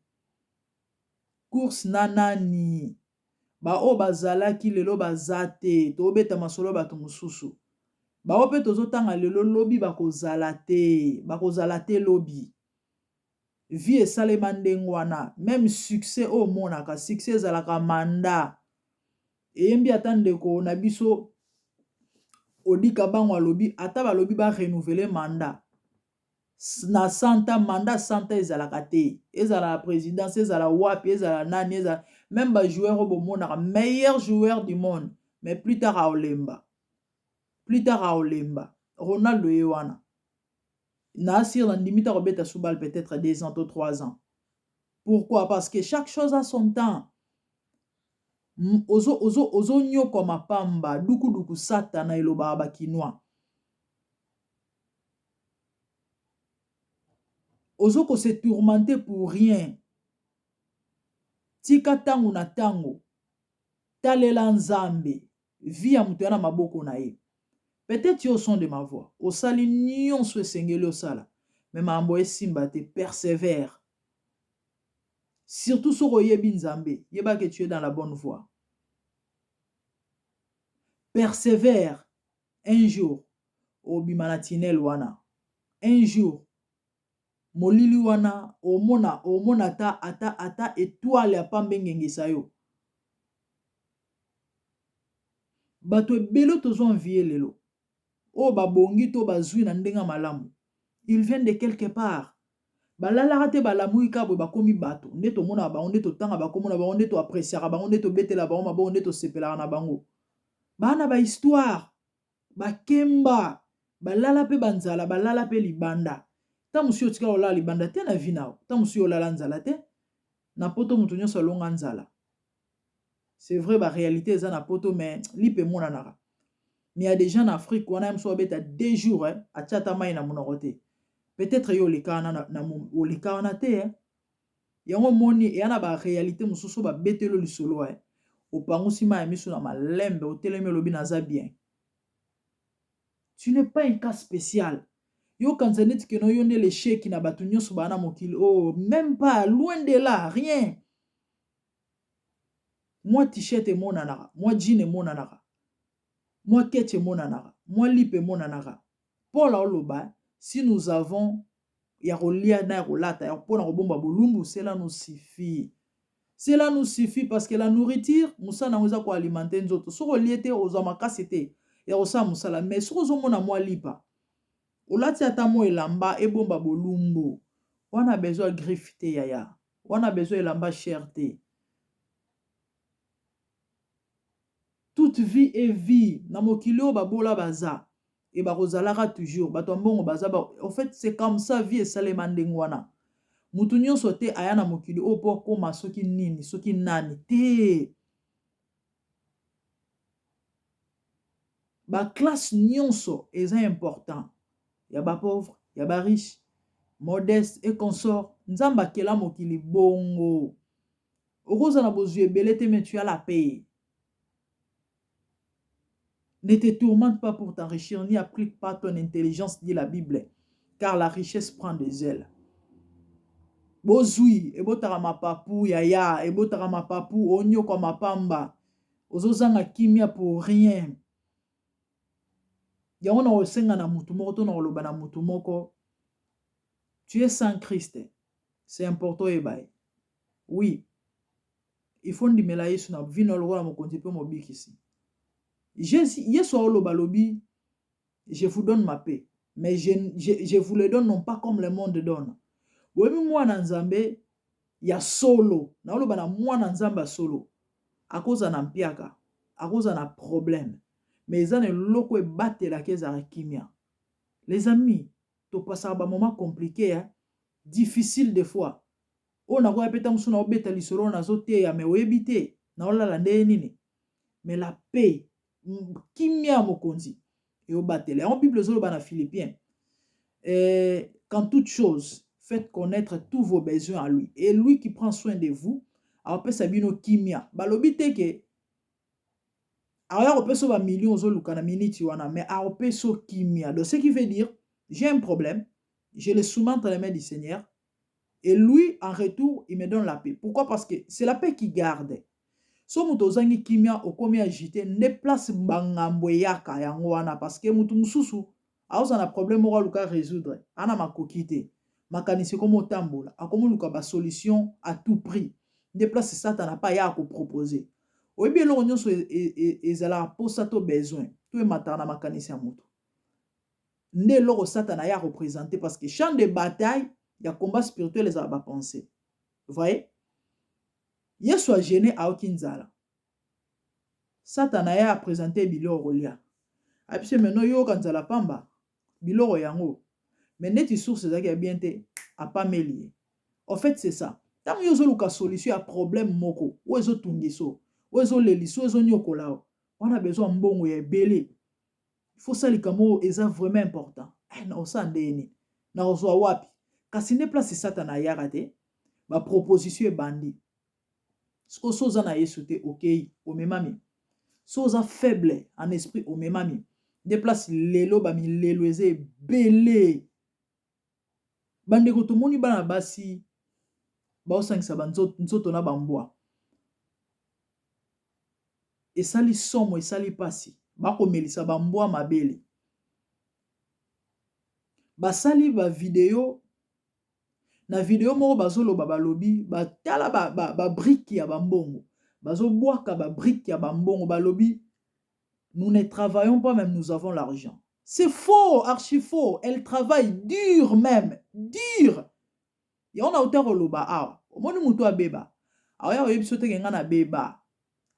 Course na nani? Baoyo bazalaki lelo baza te. Tobeta masolo bato mosusu, bao mpe tozotanga lelo, lobi bakozala te, bakozala te lobi. Vie esalema ndenge wana. Même succès oyo omonaka, succès ezalaka mandat. Eyembi ata ndeko na biso Odika Bango alobi, ata balobi barenouveler mandat na 100 ans, mandat 100 ans ezalaka te. Ezala na présidence, ezala wapi, ezala nani, ezala même bajoueur oyo bomonaka, meilleur joueur du monde, mais plus tard aolemba, plus tard aolemba. Ronaldo ye wana na asir na ndimi ta kobeta subal peut-être 2 ans to 3 ans. Pourquoi? Parce que chaque chose a son temps. Ozonyokwama pamba, dukuduku satana elobaka bakinois. Ozokose tourmenter pour rien. Tika ntango na ntango, talela Nzambe. Vie ya moto ya na maboko na ye. Peut-être yo, son de ma voix, osali nyonso esengeli osala, me makambo esimba te. Persévère. Surtout soki oyebi Nzambe, yeba ke tu es dans la bonne voie. Persevère un jour obima na tunnel wana un jour molili wana omona omona ata ata ata etoile ya pamba engengisa yo. Bato ebele tozo envier lelo oyo babongi to bazwi na ndenge ya malamu ils viennent de quelque part balalaka te balamuki kaka boye bakomi bato nde tomonaka bango nde totanga bakombo na bango nde toapreciaka bango nde tobetela bango maboko nde tosepelaka na bango baa na bahistoire bakemba balala mpe banzala balala mpe libanda ntango mosusu otika kolala libanda te na vi na yo ntango mosusu olala nzala te na poto moto nyonso alonga nzala C'est vrai ba realite eza na poto mais lipa emonanaka. Mais ya des gens na Afrique wana ye mosusu abeta deux jours eh, atia ata mayi na monoko te. Peut-être yo oleka wana na, na oleka wana te eh. Yango omoni eya na ba realite mosusu babeteli yo lisolo eh. Opangusi mayi ya miso na malembe otelemi olobi naza bien. Tu n'es pas un cas spécial. Yo kanisa neti keno yo nde l'échec na bato nyonso baa na mokili oh, même pas loin de là, rien. Mwa t-shirt emonanaka, mwa jean emonanaka, mwa ketch emonanaka, mwa lipa emonanaka. Paul aoloba si nous avons ya kolia na ya kolata ya mpona kobomba bolumbu cela nous suffit. Cela nous suffit parce que la nourriture mosala yango eza koalimente nzoto. Soki olie te ozwa makasi te ya kosala mosala mais soki ozomona mwa lipa olati ata mwa elamba ebomba bolumbu wana besoin griffe te yaya. Wana besoin elamba cher te. Toute vie est vie. Na mokili oyo babola baza et bakozalaka toujours. Bato ya mbongo baza ba en fait c'est comme ça vie esalema ndenge wana. Mutu nyonso te aya na mokili oyo po akoma soki nini soki nani te. Ba classe nyonso eza important ya ba pauvre ya ba riche modeste et consort nzambe akela mokili bongo okozala bozwi ebele te mais tu as la paix ne te tourmente pas pour t'enrichir ni applique pas ton intelligence dit la bible car la richesse prend des ailes bozwi ebotaka mapapu yaya ebotaka mapapu onyokwama pamba ozozanga kimia pour rien yango na kosenga na mutu moko to na koloba na mutu moko tu es sans Christ c'est important oyeba ye oui il faut ndimela Yesu na vino lokola mokonzi mpe mobikisi Yesu aoloba alobi je vous donne ma paix mais je, je, je vous le donne non pas comme le monde donne boyebi mwana nzambe ya solo naoloba na mwana nzambe ya solo akozala na mpiaka akozala na problème mais eza na eloko ebatelaka ezalaka kimia les amis topasaka bamoment compliqué hein? difficile des fois oyo nakoya mpe ntango mosusu naobeta lisolo oyo nazoteya mais oyebi te naolala ndenge nini mais la paix kimia ya mokonzi eobatela yango bible ezoloba na philippien eh, qu'en toute chose faites connaître tous vos besoins à lui et lui qui prend soin de vous akopesa bino kimia balobi te ke akoya kopesa yo bamillion ozoluka na miniti wana mais akopesa yo kimia donc ce qui veut dire j'ai un problème je le soumets entre les mains du seigneur et lui en retour il me donne la paix pourquoi parce que c'est la paix qui garde so moto ozangi kimia okomi agite nde place bangambo eyaka yango wana parce que moto mosusu aozala na problème moko aluka résoudre ana makoki te makanisi ekomi otambola akomi oluka basolution à tout prix nde place satana mpe ayaka kopropose oyebi eloko nyonso ezalaka mposa to besoin to emataka na makanisi ya moto nde eloko satana aya représenter parce que champ de bataille ya combat spirituel ezala bapense voyez yesu agene aoki nzala satana aya apresente biloko kolia abisi meno yoka nzala pamba biloko yango mais neti source ezalaki ya bien te apameli ye en fait c'est ça ntango yo ozoluka solution ya problème moko oyo ezotungisa oyo ezolelisa oyo ezonyokola yo wana besoin mbongo ya ebele faut sala likambo oyo eza vraiment important eh, nakosala ndenge nini nakozwa wapi kasi nde place satana ayaka te baproposition ebandi sikoyo so oza na yesu te okei omemami so oza faible en esprit omemami nde place lelo bamilelo eza ebele bandeko tomoni bana basi baosangisa banzoto na bambwa esali somo esali mpasi. Bakomelisa ba mbwa mabele. Basali ba video na video moko bazoloba balobi batala ba, ba, ba brique ya bambongo bazobwaka ba brique ya bambongo balobi nous ne travaillons pas même nous avons l'argent. C'est faux, archi faux. Elle travaille dur même, dur. Yango nauta koloba awa, omoni moto abeba akoya koyebi biso teke ngai nabeba,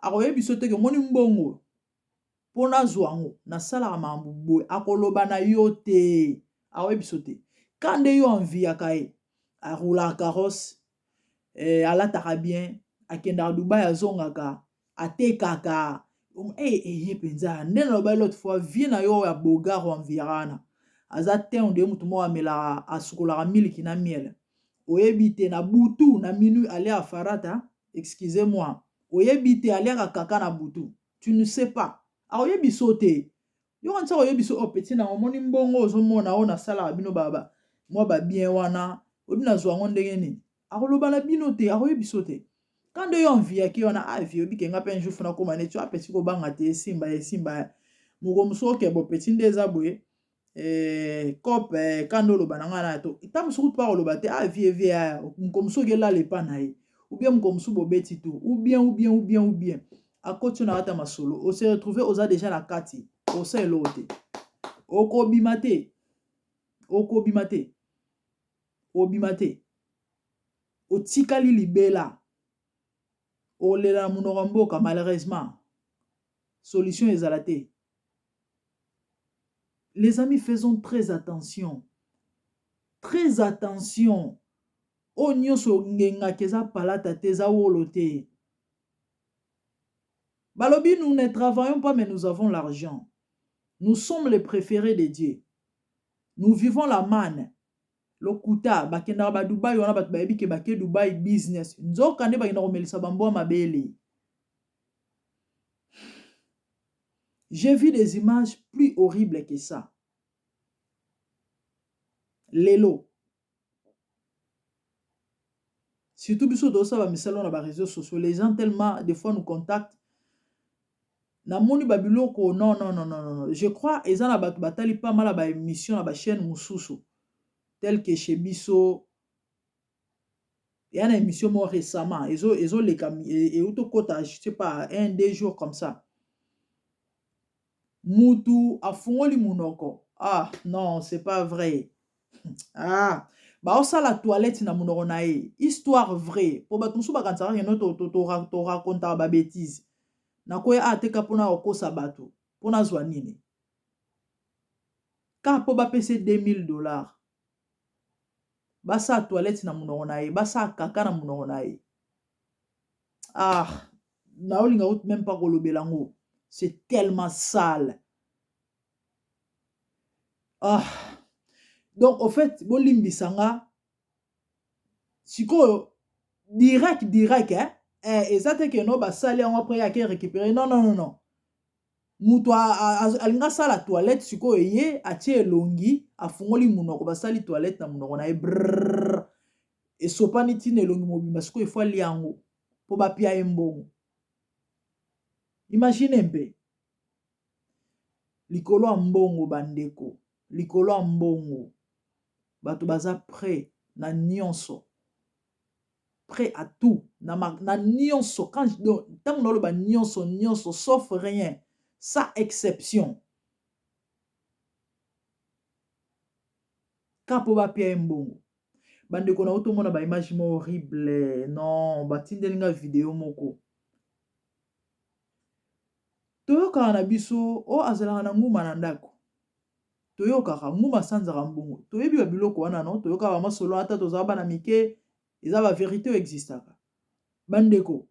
akoyebi biso teke omoni mbongo mpo nazwa yango nasalaka makambo boye, akoloba na yo te, akoyebi biso te. Ka nde yo enviaka ye, aroulaka carrosse, eh, alataka bien, akendaka Dubai azongaka, atekaka eh, eh, ye mpenza nde nalobaki l'autre fois vie na yo ya bogar oenviaka wana aza te onde motu moko amelaka asukolaka miliki na miel oyebi te na butu na minuit aliaka farata excusez moi oyebi te aliaka kaka na butu tu ne sais pas akoyebi so te yo kanisa oyebi so oh petit na omoni mbongo ozomona oyo nasalaka bino ba mwa ba bien wana oyebi nazwa yango ndenge nini akoloba na bino te akoyebi so te quand nde yo enviaki wana ah vie oyebi ke nga mpe un jour funa koma neti apesi kobanga te esimba esimba moko mosusu oke bo petit nde eza boye eh, cope eh, kanda oloba na ngai na to ntango mosusu kutu akoloba te ah vie vie aya moko mosusu okelala epa na ye ou bien moko mosusu bobeti tout ou bien ou bien ou bien ou bien akoti yo na kati ya masolo ose retrouve oza deja na kati osala eloko te okobima te okobima te obima te otikali libela olela na monoko ya mboka malheureusement solution ezala te. Les amis, faisons très attention, très attention. Oyo nyonso ongengaka eza palata te, eza wolo te. Balobi nous ne travaillons pas mais nous avons l'argent, nous sommes les préférés de Dieu, nous vivons la manne. Lokuta, bakendaka ba Dubai wana bato bayebi ke bake Dubai business, nzoka nde bakenda komelisa ba mbwa mabele. J'ai vu des images plus horribles que ça. Lelo. Surtout biso tozosala misala na ba réseaux sociaux, les gens tellement des fois nous contactent. Namoni ba biloko non non non non non. Je crois eza na bato batali pas mal ba émission na ba chaîne mosusu tel que chez biso ya na émission moko récemment ezo ezoleka euti okota je sais pas un deux jours comme ça mutu afungoli munoko ah non c'est pas vrai ah baosala toilette na monoko na ye histoire vraie po bato mosusu bakanisaka keno torakontaka babétise nakoya ateka mpona kokosa bato mpo nazwa nini kaka mpo bapesa 2000 dollars basala toilette na monoko na ye, basala kaka na monoko na ye. Ah, naolinga kutu même pas kolobela yango, c'est tellement sale. Ah, donc au fait bolimbisa nga sikoyo direct direct eh? Eh, eza te ke no basali yango après yake récupérer non non non non moto alingi asala toilette sikoyo ye atie elongi afungoli monoko basali toilette na monoko na ye brrr esopani ntina elongi mobimba sikoyo efo alia yango mpo bapia ye mbongo imagine mpe likolo ya mbongo bandeko likolo ya mbongo bato baza prêt na nyonso prêt à tout na, na nyonso quand ntango naloba nyonso nyonso sauf rien sans exception ka mpo bapia ye mbongo bandeko na otomona baimage mo horrible non batindeli nga video moko toyokaka na biso oyo azalaka na nguma na ndako toyokaka nguma asanzaka mbongo toyebi babiloko wana no toyokaka masolo ata tozala bana mike eza baverité oyo existaka bandeko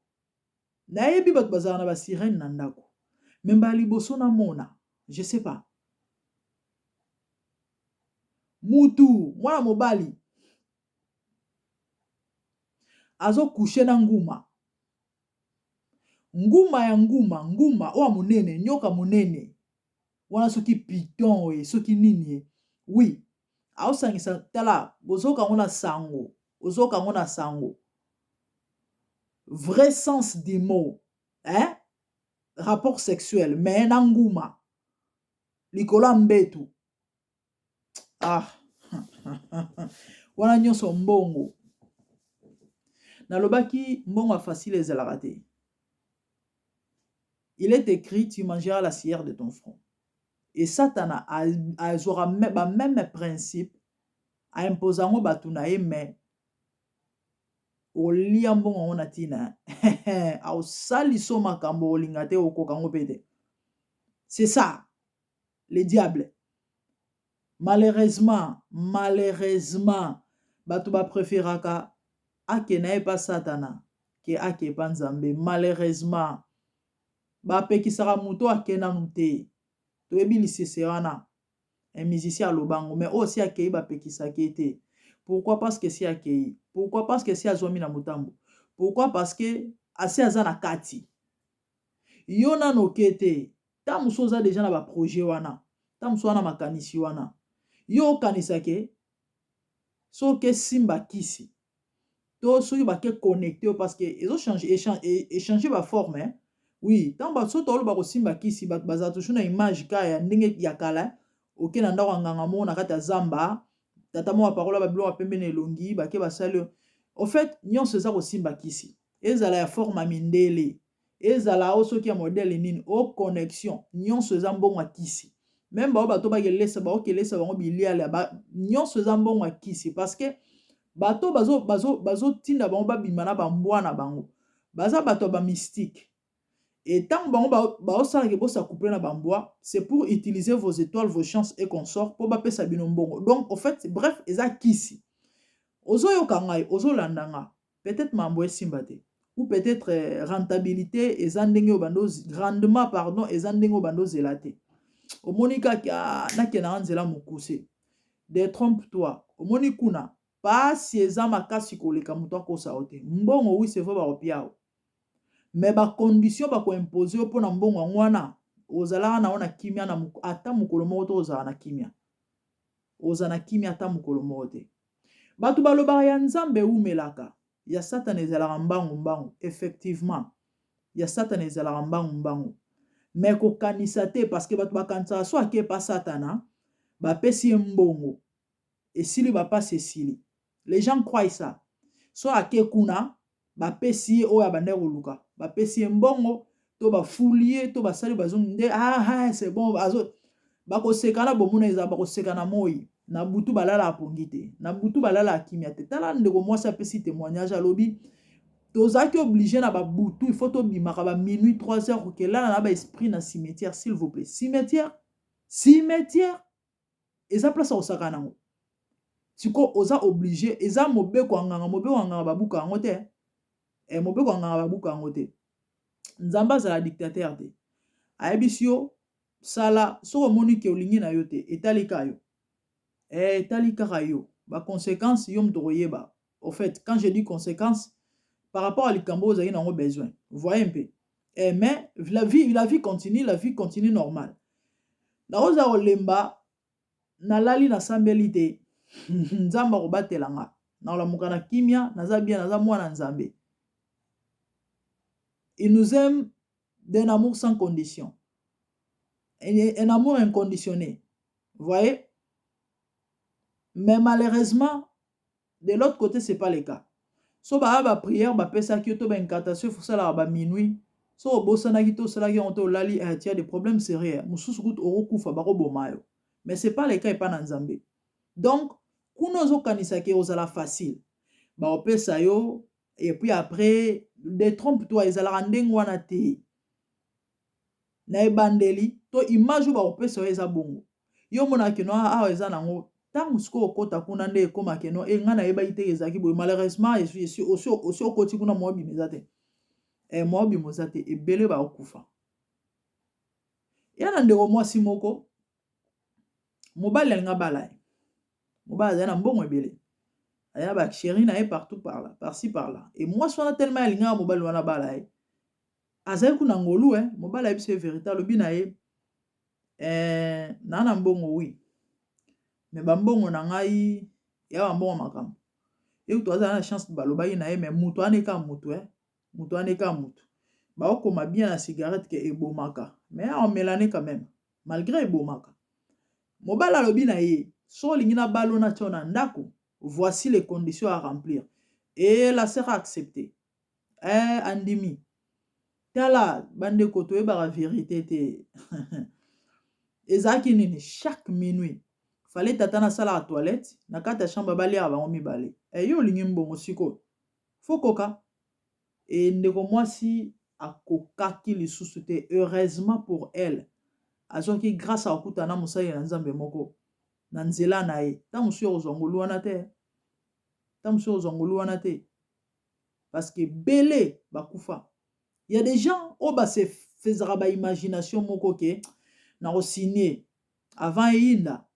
nayebi bato bazalaka na basirene na ndako me mbala liboso namona je sais pas mutu mwana mobali azocoucher na nguma nguma ya nguma nguma oyo monene nyoka monene wana soki python oye soki nini ye oui aosangisa tala bozoka yango na sango ozoka yango na sango vrai sens du mot hein? Rapport sexuel mais na nguma. Likolo ya mbetu. Ah. Wana nyonso mbongo. Nalobaki mbongo ya facile ezalaka te. Il est écrit, tu mangeras la sueur de ton front. Et Satana azwaka ba même principe, a impose yango bato na ye, mais olia mbongo yango na ntina aosaliso makambo olinga te, okoka yango mpe te. C'est ça le diable. Malheureusement, malheureusement, bato bapréféraka ake na ye pa Satana ke ake pa Nzambe. Malheureusement, bapekisaka moto ake nanu te. Toyebi lisese wana, un musicien alobango, mais oyo si akei, bapekisaki ye te. Pourquoi? Parce que si akei. Pourquoi? Parce que si azwami na motambo. Pourquoi? Parce que asi aza na kati. Yo nano oke te. Ta mosusu oza déjà na baprojet wana, ta mosusu wana makanisi wana. Yo okanisake soki esimba kisi to soki bake connecte yo, parce que ezochange, échange baforme, hein? Oui, ntango so toloba kosimba kisi, bato bazala toujours na image ka ya ndenge ya kala. Oke na ndako ya nganga moko na kati ya zamba, tata moko aparola babiloko ya pembe na elongi, bake basali. Au fait, nyonso eza kosimba kisi, ezala ya forme ya mindele, ezala o soki ya modèle nini, o connexion, nyonso eza mbongo ya kisi. Même bao bato bakelesa, baokelesa bango biliala, nyonso eza mbongo ya kisi, parce que bato bazotinda bango babima na bambwa na bango, baza bato ya bamystique. Et ntango bango baosalaka bos'accoupler na bambwa, c'est pour utiliser vos étoiles, vos chances et consorts, mpo bapesa bino mbongo. Donc au fait, bref, eza kisi. Ozoyoka ngai, ozolanda nga, peut-être mambo esimba te, ou peut-être rentabilité eza ndenge oyo bando, rendement, pardon, eza ndenge oyo bando ozela te. Omoni kaka nakendaka nzela mokuse. Détrompe toi omoni kuna pasi eza makasi koleka. Moto akosa yo te. Mbongo, oui, c'est vrai, bakopia yo, mais bacondition bakoimpose yo mpona mbongo yango wana, ozalaka na yo na kimia na ata mokolo moko te. Ozala na kimia, oza na kimia ata mokolo moko te. Bato balobaka ya Nzambe ewumelaka, ya Satana ezalaka mbangu mbangu. Effectivement, ya Satana ezalaka mbangu mbangu, mais kokanisa te, parce que bato bakanisaka so ake pa Satana, bapesi ye mbongo, esili, bapasi esili. Les gens croient ça. So ake kuna, bapesi ye oyo abandaki koluka, bapesi ye mbongo to bafuli ye to basali, bazongi nde ah, ah, c'est bon. Azo bakoseka na bomona, eza bakoseka na moi. Na butu balala apongi te, na butu balala akimia te. Tala ndeko mwasi apesi témoignage, alobi tozalaki obligé na babutu, il faut tobimaka ba minuit, 3 heures, kokelala na baesprit na cimetière. S'il vous plaît, cimetière, cimetière eza place ya kosaka nango. Siko oza obligé, eza mobeko ya nganga. Mobeko ya nganga babuka yango te. Mobeko ya nganga babuka yango te. Nzambe azala dictateur te. Ayebisi yo sala, soki omoni ke olingi na yo te, etali kaka yo, etali kaka yo. Baconséquence yo moto koyeba. Au fait, quand je dis conséquence, par rapport à likambo oyo ozalaki nango besoin, voyez mpe, mais la vie, la vie continue, la vie continue normale. Nakozala kolemba, nalali, nasambeli te, Nzambe akobatela nga, nakolamuka na kimia, naza bien, naza mwana Nzambe. Il nous aime d'un amour sans condition, un amour inconditionné, voyez. Mais malheureusement, de l'autre côté, c'est pas le cas. So baya baprière bapesaki yo to baincantation, efosalaka baminuit, so obosanaki to osalaki yango to olali, tia des problèmes sérieux. Mosusu kutu okokufa, bakoboma yo. Mais c'est pas le cas epa na Nzambe. Donc kuna ozokanisaki ozala facile, baopesa yo et puis après, détrompe toi ezalaka ndenge wana te. Na ebandeli to image oyo bakopesa yo eza bongo, yo omonaka no awa eza nango. Ntango sikoyo okɔta kuna nde ekóma keno e ngai nayebaki te ezalaki boye. Malheureusement, osi okoti kuna, mwa obima eza te, mwa obima eza te. Ebele bakokufa. Ya na ndeko mwasi moko, mobali alinga bala ye. Mobali azali na mbongo ebele, aya na bachéri na ye partout, par là, par-ci par là. E mwasi wana, tellement alingaka mobali wana bala ye, azali kuna ngolu. Mobali ayebi so ye vérité, alobi na ye, naa na mbongo, oui, mais bambongo na ngai ya bambongo makambo ye kutu azala na chance. Balobaki na ye, mais moto wana eka motu, moto wana eka motu baokoma bien na cigarette ke ebomaka, mais aomelane quand même malgré ebomaka. Mobali alobi na ye, soki olingi nabala yo natia yo na ndako, voici les conditions à remplir. Et la sœur a accepté. Eh, andimi. Tala, bandeko toyebaka verite te. Ezalaki nini? Chaque minuit, fallait tata nasalaka toilette na kati ya chambre baliaka bango mibale. Eh, yo olingi mbongo sikoyo. Faut koka. Et ndeko mwasi akokaki lisusu te. Heureusement pour elle, azwaki grâce ya kokutana na mosali na Nzambe moko na nzela na ye. Ntango mosusu okozwa ngolu wana te. Ntango mosusu okozwa ngolu wana te. Parce que ebele bakufa. Il y a des gens oyo ba se faisaka ba imagination moko ke nako signer avant eyinda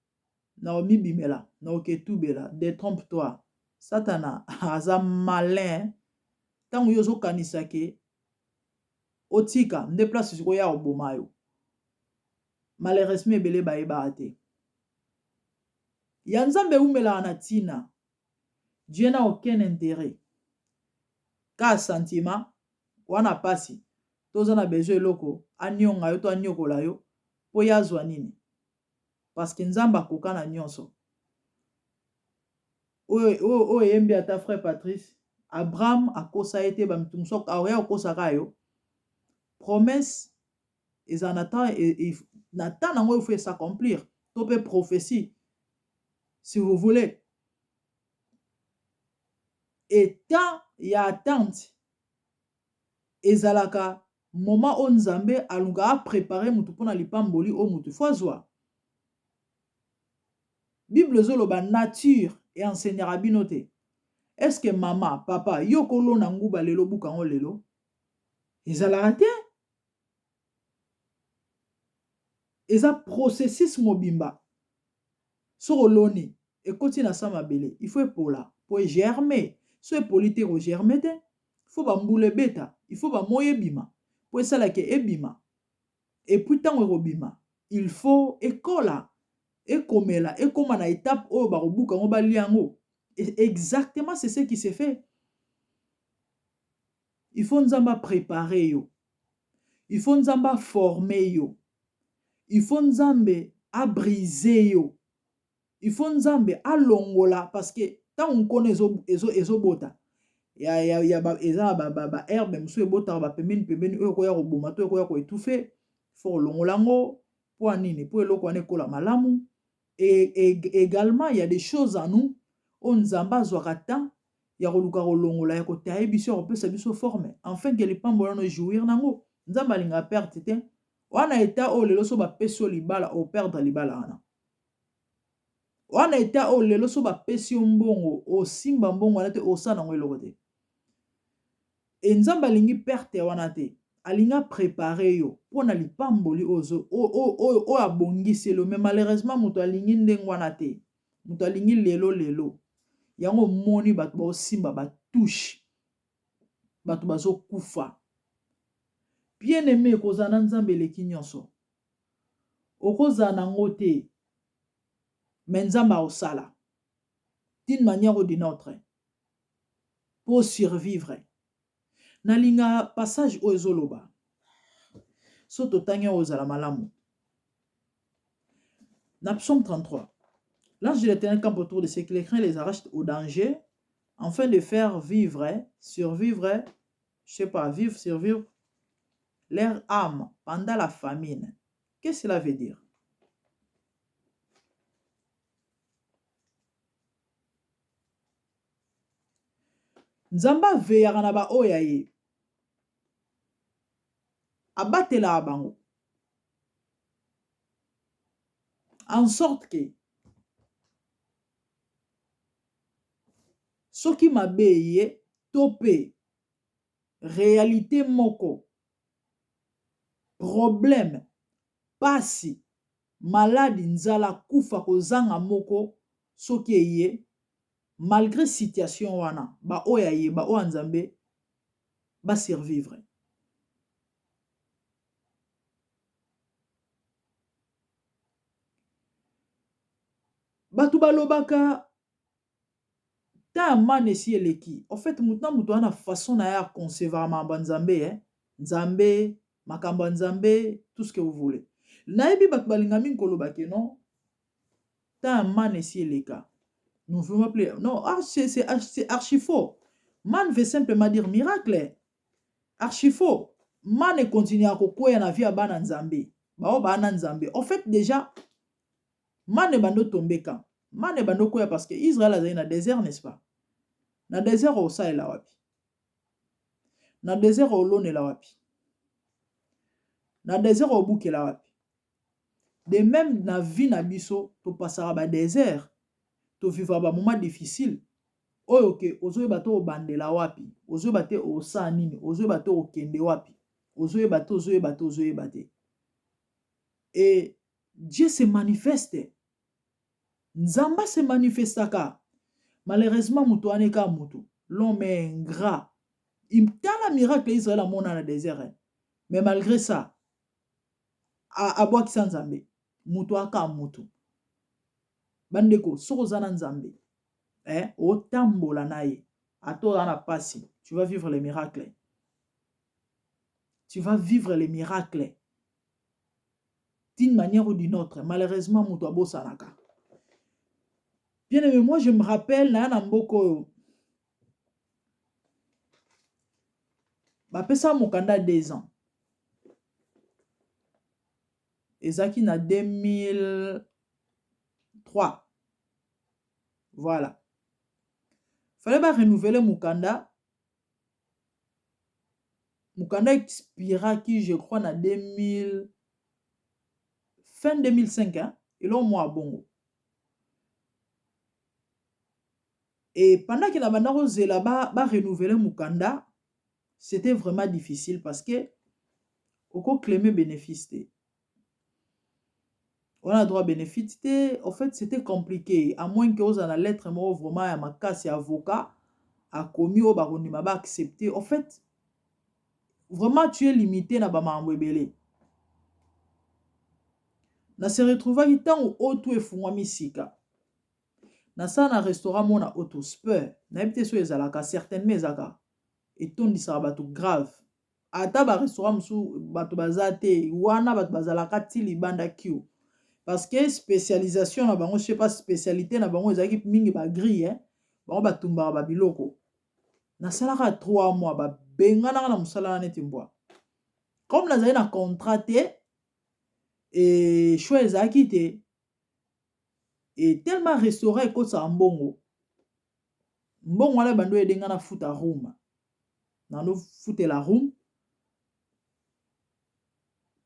nakomibimela nakoketubela. Détrompe toi, Satana aza malin. Ntango yo ozokanisa ke otika nde place sikoyo ya koboma yo. Malheureusement ebele bayebaka te ya Nzambe ewumelaka na ntina. Dieu n'a aucun intérêt ka sentiment wana pasi toza na besoin eloko anionga yo to aniokola yo po ye azwa nini? Parce que Nzambe akoka na nyonso. Oyo oyo eyembi ata frère Patrice, Abraham akosa ye te, ba mutu mosusu akoya kokosaka yo. Promesse ezala na temps, na temps nango il faut s'accomplir, to pe prophétie si vous voulez. Et temps ya attente ezalaka moment oyo Nzambe alungaka apréparer mutu mpona lipamboli oyo mutu fo azwa. Bible ezoloba nature enseignaka bino te. Est-ce que mama, papa, yo kolona nguba lelo buka yango lelo? Ezalaka te. Eza processus mobimba. Soki oloni ekoti na sa mabele, il faut epola po egerme. So epoli te, ekogerme te. Il faut bambula ebeta, il faut bamoyi ebima po esalaka ebima. Et puis ntango ekobima, il faut ekola, ekomela, ekóma na étape oyo bakobuka yango balia yango. Exactement, c'est ce qui se fait. Il faut Nzambe apréparer yo, il faut Nzambe aforme yo, il faut Nzambe abrise yo, il faut Nzambe alongola, parce que ntango nkona ezobota eza na baherbe mosusu ebotaka bapembeni pembeni oyo ekoya koboma to ekoya koétouffer. Faut kolongola yango. Mpo ya nini? Mpo eloko wana ekola malamu. Et également, il y a des choses en nous oyo Nzambe azwaka temps ya koluka kolongola, ya kotaye biso, ya kopesa biso forme enfin ke lipambola wana ojouir nango. Nzambe alingaka perte te. Wana eta oyo lelo so bapesi yo libala, operdre libala wana. Wana eta oyo lelo so bapesi yo mbongo, osimba mbongo wana te, osala nango eloko te. E Nzambe alingi perte wana te. Alingi apréparer yo mpo na lipamboli oyo abongiseli yo. Mais malheureusement moto alingi ndenge wana te. Moto alingi lelo lelo. Yango omoni bato baosimba batouche, bato bazokufa. Bien aimé, kozala na Nzambe eleki nyonso. Okozala nango te, mais Nzambe aosala d'une manière ou d'une autre pour survivre. Nalinga passage oyo ezoloba so totangi oyo ozala malamu na Psaume 33: "L'ange de l'Éternel campe autour de ceux qui les craignent, les arrache au danger, afin de faire vivre, survivre, je sais pas, vivre, survivre leur âme pendant la famine." Qu'est-ce que cela veut dire? Nzambe aveyaka na baoyo ya ye, abatelaka bango en sorte que soki mabe eye to mpe réalité moko, problème, pasi, maladi, nzala, kufa, kozanga moko, soki eye, malgré situation wana, baoyo ya ye, baoyo ya Nzambe basurvivre. Bato balobaka ta ya mana esi eleki. En fait, motu na motu wana façon na ye aconcevoir makambo ya Nzambe, eh? Nzambe, makambo ya Nzambe, tout ce que vous voulez. Nayebi bato balinga mingi koloba ke non. Temps ya manne esi eleka. Nous voulons plus. Non, ah, c'est archi faux. Manne veut simplement dire miracle. Archi faux. Manne continue à kokwea na vie ya bana Nzambe. Bao bana Nzambe. En fait déjà manne bando tombeka. Manne bando koya parce que Israël azali na désert, n'est-ce pas? Na désert osalela wapi? Na désert olonela wapi? Na désert obukela wapi? De meme na vie na biso to passaka ba desert, to vivaka ba moment difficile oyo ke ozoyeba te obandela wapi, ozoyeba te osala nini, ozoyeba te okende wapi, ozoyeba te, ozoyeba te, ozoyeba te. Et Dieu se manifeste. Nzambe se manifestaka. Malheureusement moto wana eka moto. L'homme est ingrat. Tala miracle Israël amona na désert. Mais malgré ça, abwakisa Nzambe. Moto aka moto. Bandeko, soki oza na Nzambe, eh, otambola na ye, ata oza na pasi, tu vas vivre les miracles. Tu vas vivre les miracles. D'une manière ou d'une autre. Malheureusement, moto abosanaka. Bien aimé, moi je me rappelle, na na mboka oyo, bapesa mokanda 2 ans. Ezalaki na 2003. Voilà. Fallait ba renouveler mokanda. Mokanda expiraki, je crois, na 2000, fin 2005, hein? Eloko mwa bongo. Et pendant que na banda kozela ba renouveler mokanda, c'était vraiment difficile parce que oko claimer bénéfice te. On a droit bénéfice te. En fait, c'était compliqué. À moins que oza na lettre moko vraiment ya makasi avocat akomi oyo bakondima ba accepter. En fait, vraiment tu es limité na ba mambo ebele. Na se retrouvaki ntango otu efungwami sika. Nasala na restaurant mona auto spur. Nayebi te so ezalaka, certainement ezalaka. Etondisaka bato grave. Ata ba restaurant mosusu bato baza te, wana bato bazalaka ti libanda queue. Parce que spécialisation na bango, je sais pas, spécialité na bango ezalaki mingi ba grille, hein. Bango batumbaka ba biloko. Nasalaka 3 mois, babenganaka na mosala wana neti mbwa. Comme nazali na contrat te, et choix ezalaki te, et tellement restaurant ekotisaka mbongo, mbongo wana bando edenga na futa room. Nando futela room.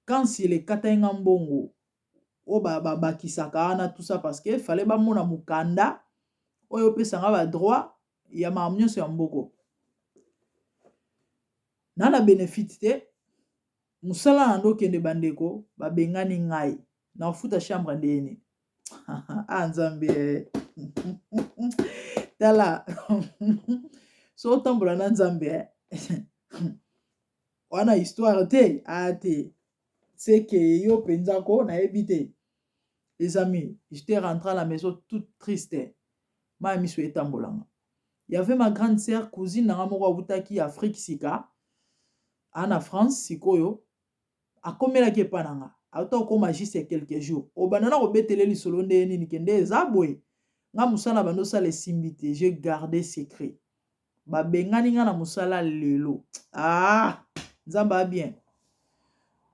Quand ekataki nga mbongo oyo babakisaka wana tout ça parce que fallait bamona mokanda oyo opesanga ba droit ya makambo nyonso ya mboko. Na na bénéfice te, mosala na ndo okende bandeko babengani ngai na kofuta chambre ndeni. Ah Nzambe, tala so otambola na Nzambe wana histoire te, a te c'est que yo mpenza ko nayebi te. Les amis, j'étais rentré à la maison toute triste. Ma miso etambolanga. Il y avait ma grande sœur, cousine nanga moko awutaki Afrique sika, ana France sikoyo, akomelaki epa na nga. Auta okoma juste quelques jours. Obanda na kobetele lisolo nde nini kende eza boye. Nga mosala bando osala esimbi te, j'ai gardé secret. Babengani nga na mosala lelo. Ah, Nzambe a bien.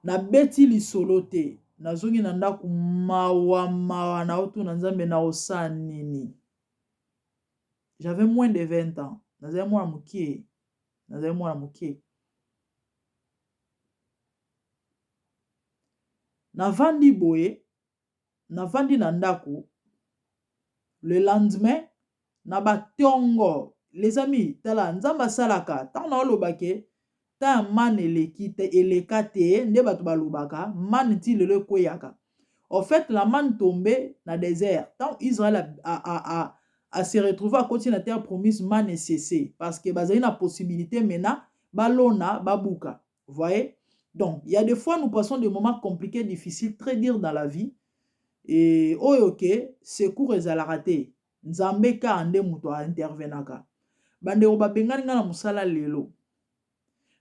Nabeti lisolo te. Nazongi na ndako mawa mawa na otuna Nzambe na osala nini. J'avais moins de 20 ans. Nazali mwana mokie. Nazali mwana mokie. Navandi boye, navandi na ndako. Le lendemain, na batongo. Les amis, tala, Nzambe asalaka. Tango na olobake, ta manne eleki te, eleka te, nde bato balobaka, manne ti lelo ekweyaka. En fait, la manne tombait na désert. Tant Israël a se retrouvé à côté de la terre promise, manne cessé. Parce que bazali na possibilité maintenant, balona, babuka. Vous voyez? Donc, il y a des fois, nous passons des moments compliqués, difficiles, très durs dans la vie. Et oyo ke, secours ezalaka te. Nzambe ka nde moto a intervenaka. Bandeko babengani nga na mosala lelo.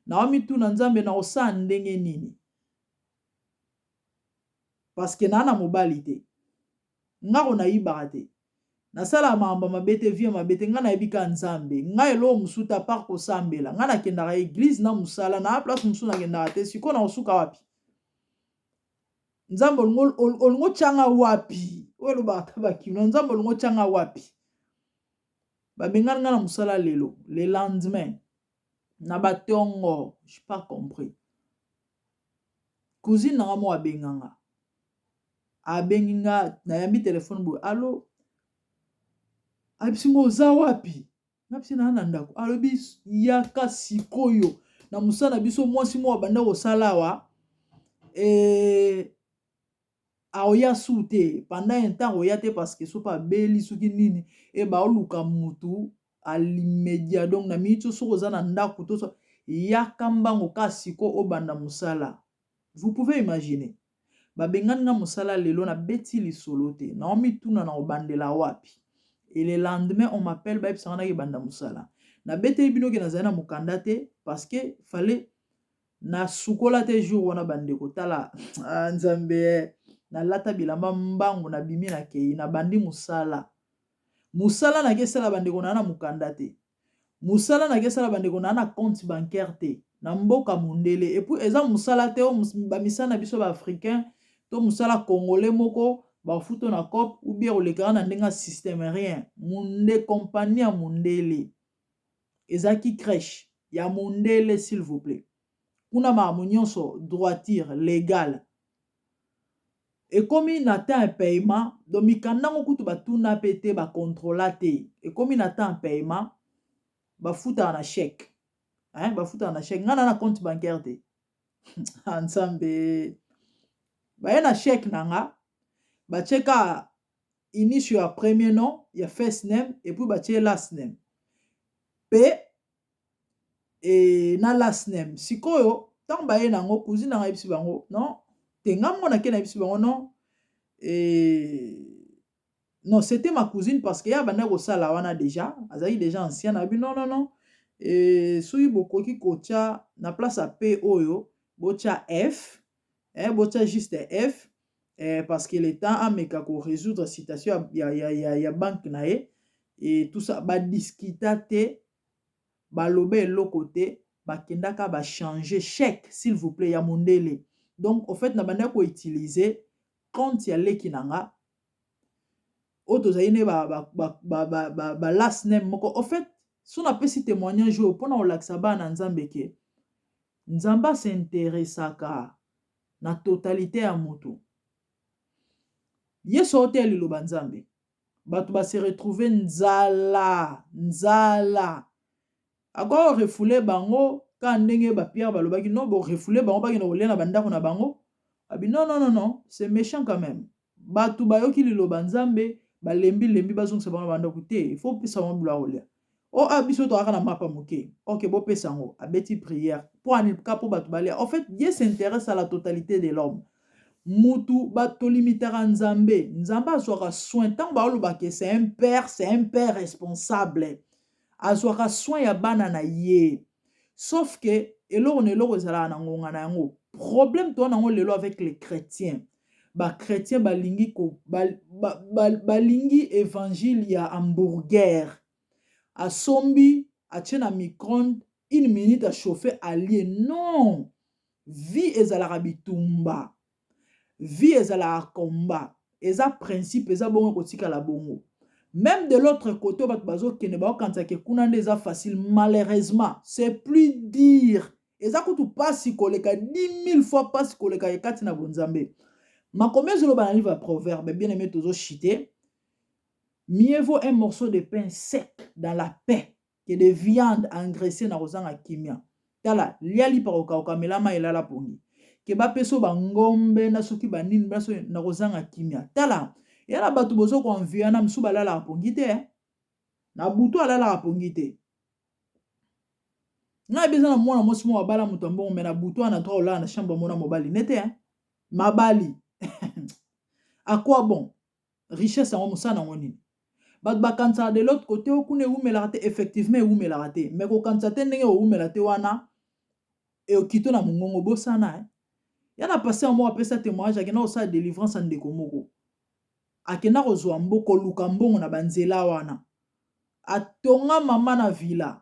Naomituna Nzambe na osala ndenge nini? Parce que na na mobali te. Nga ko nayibaka te. Nasalaka makambo ya mabe te, vie ya mabe te. Nga nayebi kaka Nzambe. Nga eloko mosusu te à part kosambela. Nga nakendaka eglise na mosala, na place mosusu nakendaka te. Sikoyo nakosuka wapi? Nzambe olingi otya nga wapi? Oyo elobaka ata bakinois. Nzambe olingi otya nga wapi? Babengani nga na mosala lelo, le lendemain na batongo, j'ai pas compris. Cousine na nga moko abenga nga. Abengi nga, nayambi telefone boye, allo? Ayebisi nga oza wapi? Nayebisi na na ndako. Alobi yaka sikoyo na mosala na biso mwasi moko abanda kosala awa eh, aoya su te pendant un temps akoya te parce que soki abeli soki nini e baoluka mutu à l'immédiat. Donc na miniti soki oza na ndako to yaka mbango ka siko obanda mosala. Vous pouvez imaginer, babengani nga mosala lelo, nabeti lisolo te, naomituna na kobandela wapi. Et le lendemain on m'appelle, bayebisanga naki ebanda mosala. Nabeteli bino ke nazali na mokanda te parce que fallait nasukola te jour wana. Bandeko, tala, ah, Nzambe, nalata bilamba mbangu, nabimi, nakei, nabandi mosala. Mosala nake esala, bandeko, naa na mokanda te. Mosala nake esala, bandeko, naa na compte bancaire te na mboka mondele. Et puis eza mosala te oyo bamisala na biso baafricain to mosala congolais moko bafuto na cop ou bien kolekaka na ndenge ya système, rien. Munde compagnie ya mondele ezalaki crèche ya mondele, s'il vous plaît. Kuna makambo nyonso droiture légale. Ekomi na temps ya paiement, donc mikanda yango kutu batuna mpe te, bakontrola te. Ekomi na temps ya paiement, bafutaka na chèque, hein, bafutaka na chèque. Ngai na na compte bancaire te. Nzambe, baye na chèque na nga, batie ka initial ya premier nom, ya first name, et puis batie last name mpe e, na last name. Sikoyo ntango baye nango, cousine nanga ayebisi bango non te, nga moko nake nayebisi bango non. E, non, c'était ma cousine parce que ye abandaki kosala wana déjà, azalaki déjà ancien. Nayebi non, non, non, e, soki bokoki kotia na place ya p oyo, botia f, eh, botia juste f, eh, parce que le temps ameka korésoudre situation ya banque na ye et tout ça. Badiscuta te, baloba eloko te, bakendaka bachange chèque, s'il vous plaît, ya mondele. Donc au fait na bandaki koutiliser compte ya leki na nga oyo tozali ne ba, ba, ba, ba, ba, ba last name moko. Au fait so napesi témoignage oyo mpona kolakisa bana na Nzambe ke Nzambe as'intéressaka na totalité ya moto. Yesu aoteya liloba Nzambe, bato base retrouve nzala, nzala. Akoki korefouler bango kaka ndenge bapierre balobaki non, borefouler bango, bakende kolia na bandako na bango. Abi non, non, non, non, c'est méchant quand même. Bato bayoki liloba Nzambe, balembi lembi, bazongisa bango na bandako te. Il faut opesa bango biloko ya kolia. O a biso toyaka na mapa moke, ok, bopesa yango. Abeti prière mpo ani ka mpo bato balia. En fait, Dieu s'intéresse à la totalité de l'homme. Mutu tolimitaka Nzambe. Nzambe azwaka soin. Ntango baolobaka c'est un père, c'est un père responsable, azwaka soin ya bana na ye. Sauf que eloko na eloko ezalaka na ngonga na yango. Problème toza nango lelo avec les chrétiens, bachrétien balingi ko, balingi évangile ya hamburger. Asombi, atie na micro-ondes une minute, achauffe, alie. Non, vie ezalaka bitumba, vie ezalaka combat. Eza principe, eza bongo, kotikala bongo. Même de l'autre côté, bato bazokende, baokanisaka kuna nde eza facile. Malheureusement c'est plus dur, eza kutu mpasi koleka 10 000 fois mpasi koleka ekati na bonzambe. Makomi ezoloba na livre ya Proverbe, bien aimé, tozochite: mieux vaut un morceau de pain sec dans la paix que de viande engraissée na kozanga kimia. Tala, lia lipa kokauka, mela mai, elala pongi, ke bapesa bangombe na soki banini na kozanga kimia. Tala, ya na bato bozo koenvier na mosusu balalaka pongi te na butu, alalaka pongi te. Ngai yebi eza na mwana mwasi moko abala moto ya mbongo, me na butu wana droit olala na chambre mona mobali nete mabali. À quoi bon richesse yango? Mosala yango nini? Bato bakanisaka de l'autre côté oyo kuna ewumelaka te. Effectivement ewumelaka te, mais kokanisa te ndenge owumela te wana ekito na mongongo bosana. Ya na pasteur moko apesa témoignage, akenda kosala délivrance ya ndeko moko. Akenda kozwa mbo koluka mbongo na banzela wana. Atonga mama na villa.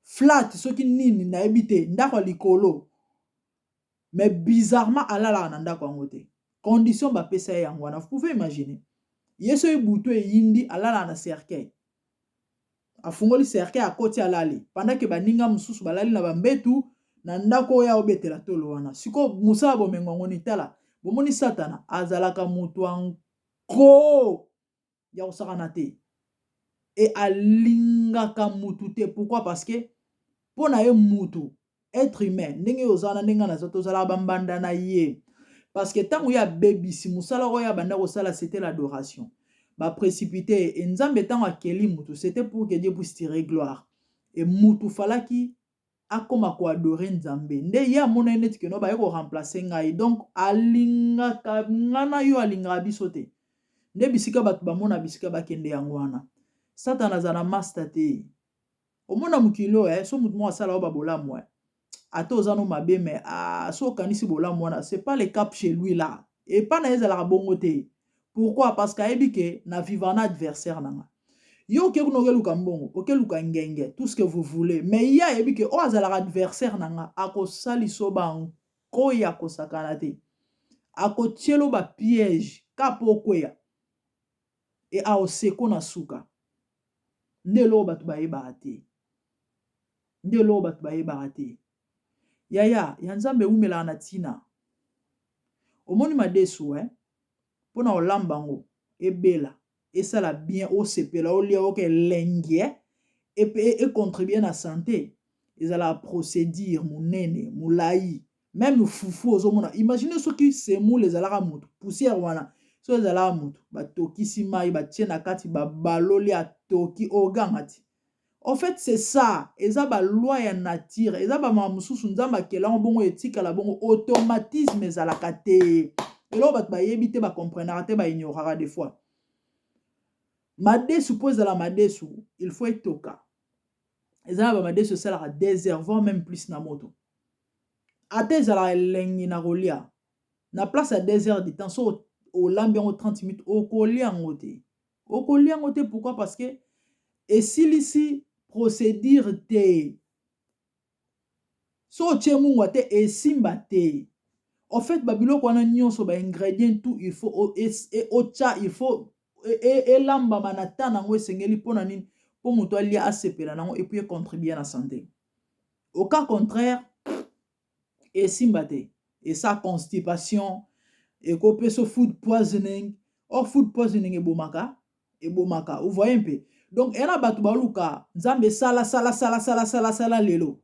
Flat soki nini nayebi te, ndako ya likolo. Mais bizarrement alalaka na ndako yango te. Condition bapesa ye yango wana. Vous pouvez imaginer. Ye soki butu eyindi alalaka na cercueil. Afungoli cercueil akoti alali. Pendant que baninga mosusu balali na bambetu na ndako oyo aobetela tolo wana. Sikoyo mosala bomengo yango ni tala. Bomoni Satana azalaka moto ya nko ya kosakana te. Et alingaka mutu te. Pourquoi? Parce que mpo na ye mutu être humain ndenge oza wana ndenge naza tozalaka bambanda na ye parce que ntango ye abebisi mosala oyo abanda kosala, c'était l'adoration, baprécipité e Nzambe. Ntango akeli mutu, c'était pour que Dieu puisse tirer gloire e mutu falaki akóma koadorer Nzambe. Nde ye amona ye neti keno baye koremplacer ngai. Donc alingaka nga na yo, alingaka biso te. Nde bisika bato bamona bisika bakende yango wana. Satana aza na master te. Omona mokili oyo, so motu moko asala oyo babolamu, ata oza no mabe, mais ah, so okanisi bolamu wana, c'est pas le cap chez lui là. Epa na ye ezalaka bongo te. Pourquoi? Parce que ayebi ke na vivant na adversaire na nga. Yo oke kuna, okeluka mbongo, okeluka ngenge, tout ce que vous voulez, mais ye ayebi ke oyo azalaka adversaire na nga akosalisa bankoyi, akosakana te, akotiela bapiège ka mpo okweya e aoseko na suka. Nde eloko bato bayebaka te, nde eloko bato bayebaka te. Yaya ya Nzambe ewumelaka na ntina. Omoni madesu, mpona kolamba yango ebela, esala bien, osepela, olia, oyoka elengi, econtribue na santé, ezalaka procédure monene, molai. Même fufu ozomona, imagine soki semoule ezalaka motu, poussière wana soki ezalaka motu, batokisi mai, batie na kati, babaloli, atoki, oganga ti. En fait, c'est ça. Eza baloi ya nature, eza bamama mosusu Nzambe akelango bongo, etikala bongo, automatisme ezalaka te. Eloko bato bayebi te, bacomprenaka te, baignoraka des fois. Madesu, mpo ezala madesu, il faut etoka. Eza na bamadesu esalaka 2 heures, voire même plus na moto. Ata ezalaka elengi na kolia, na place ya 2 heures du temps, so olambi yango 30 minutes, okolia yango te, okolia yango te. Pourquoi? Parce que esilisi procédure te. So otie mungwa te, esimba te. En fait, babiloko wana nyonso, baingrédient tout, il faut otya, il faut elambama na temps nango esengeli. Mpona nini? Mpo moto alia, asepela nango, et puis econtribue na santé. Au cas contraire, esimba te, esa constipation, ekopesa food poisoning. Or food poisoning ebomaka, ebomaka. Vous voyez mpe? Donc eya na bato baluka Nzambe sala sala sala sala sala sala lelo,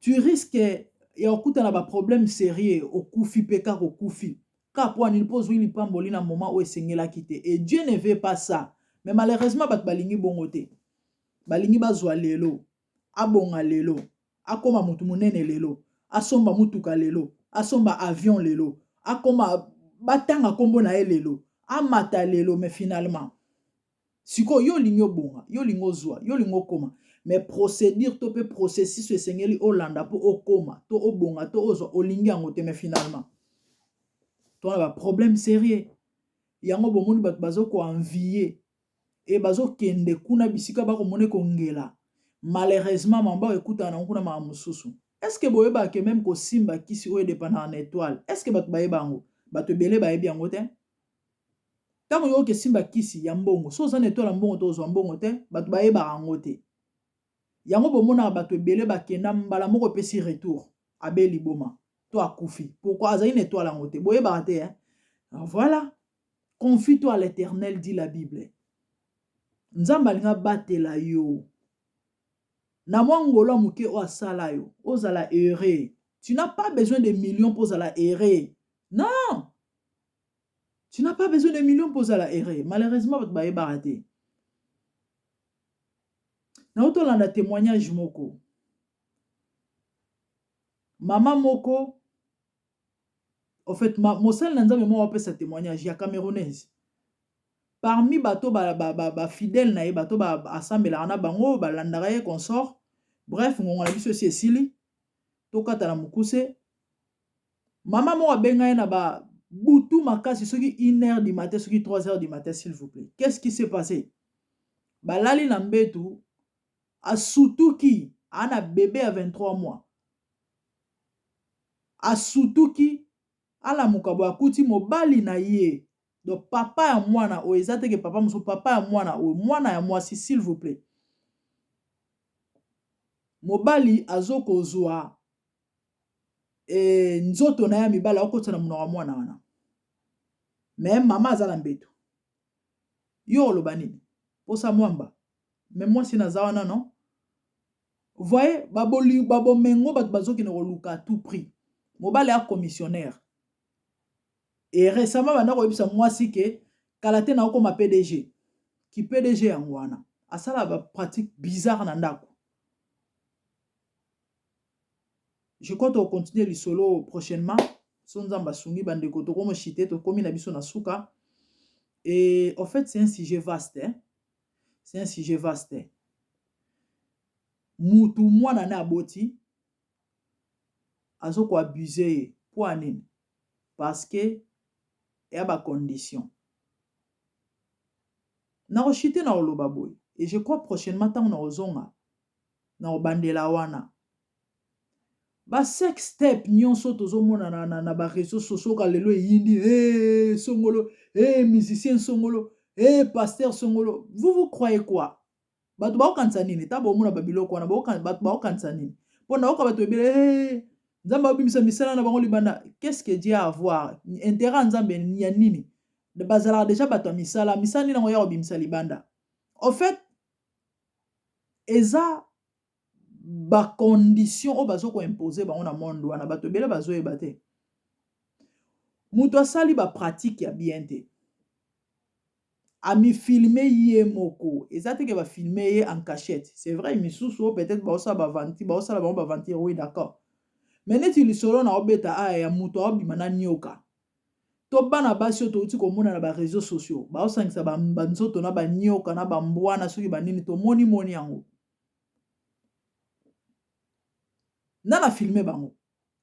tu risques ya kokutana baproblème sérieux, okufi mpe kaka, okufi kaka. Mpo nini? Mpo ozwi lipamboli na moment oyo esengelaki te. Et Dieu ne veut pas ça, mais malheureusement bato balingi bongo te. Balingi bazwa lelo, abonga lelo, akóma motu monene lelo, asomba mutuka lelo, asomba avion lelo, akóma batanga nkombo na ye lelo, amata lelo. Mais finalement, sikoyo yo olingi obonga, yo olingi ozwa, yo olingi okóma, mais procédure to mpe processus esengeli olanda mpo okóma to obonga to ozwa, olingi yango te. Mais finalement, tona baproblème sérieux. Yango bomoni bato bazokoenvier e bazokende kuna bisika bakomona ekongela. Malheureusement, mambo ekutana nango kuna, makambo mosusu. Est ce que boyebaka ke même kosimba kisi oyo edépendaka na étoile? Est ce que bato bayeba yango? Bato ebele bayebi yango te. Ntango yo okesimba kisi ya mbongo, so oza na étoile ya mbongo to ozwa mbongo te. Bato bayebaka yango te. Yango bomonaka bato ebele bakenda, mbala moko epesi retour, abe liboma to akufi. Pourquoi? Azali na étoile yango te. Boyebaka te, hein? Voilà, confie-toi à l'Éternel, dit la Bible. Nzambe alingi abatela yo na mwa ngolo ya moke oyo asala yo ozala heureux. Tu n'as pas besoin de millions mpo ozala heureux. Non, tu n'as pas besoin de millions mpo ozala heureux. Malheureusement, bato bayebaka te. Naotolanda témoignage moko, mama moko, en fait mosali na Nzambe moko apesa témoignage ya Camerounaise. Parmi bato bafidèle na ye, bato asambelaka na bango, balandaka ye, consort. Bref, ngonga na biso esi esili, tokata na mokuse. Mama moko abenga ye na ba Butu makasi soki 1 heure du matin soki 3 heures du matin s'il vous plaît. Qu'est-ce qui s'est passé? Balali na mbetu asutuki ana bebe ya 23 mois. Asutuki alamuka boye akuti mobali na ye donc papa ya mwana oyo eza te ke papa mosusu papa ya mwana oyo mwana ya mwasi s'il vous plaît. Mobali azokozwa e, nzoto na ye ya mibali akokotisa na monoko ya mwana wana me mama aza na mbeto yo oloba nini posa mwamba me mwasi naza wana no voye babomengo bato bazokende koluka à tout prix mobali ya commissionnaire et récemment banda koyebisa mwasi ke kala te nakokoma pdg ki pdg yango wana asala bapratique bizarre na ndako Je crois toko continuer lisolo prochainement so nzambe asungi bandeko tokomo chite tokomi na biso na suka et en fait c'est un sujet vaste hein? C'est un sujet vaste mutu mwana ne aboti azo ko abuse ye mpo ya nini parce que ya ba condition nakochite na koloba boye et je crois prochainement ntango nakozonga na kobandela wana Ba sex tape nyonso tozomona na, na, na ba réseaux sociaux ka lelo eyindi hey, songolo hey, musicien songolo hey, pasteur songolo vous vous croyez quoi bato bakokanisa nini ta bomona babiloko wana bato bakokanisa nini mpo nayoka bato ebele hey, nzambe abimisa misala na bango libanda qu'est-ce que Dieu a à voir intérêt ya nzambe ya nini bazalaka deja bato ya misala misala nini yango ya kobimisa libanda en fait eza ba condition oyo bazo ko imposer bango na monde wana bato ebele bazoyeba te moto asali ba pratique ya bien te amifilme ye moko eza te ke bafilme ye en cachette c'est vrai misusu oyo peut-être baosala bavanti baosala bango baventure oui d'accord mais neti lisolo na obeta aya ya moto aobima na nioka to bana basi oyo touti komona na ba réseaux sociaux baosangisa banzoto na banioka na bambwa na soki banini tomoni moni yango nana filme bango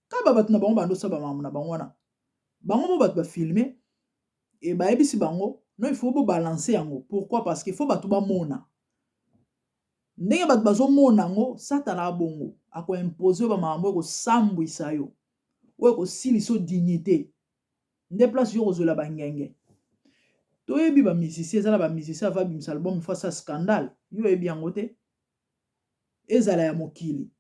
kaka bato na bango bandosala bamakambo na bango wana bango mo bato bafilme e bayebisi bango no il faut bobalanse yango pourquoi parce que faut bato bamona ndenge bato bazomona yango satana abongo akoimpose yo bamakambo ekosambwisa yo oyo ekosilisa yo dignité nde place yo kozwela bangenge toyebi bamusicien eza na bamusicien ava bimisa album ifo asa scandale yo oyebi yango te ezala ya mokili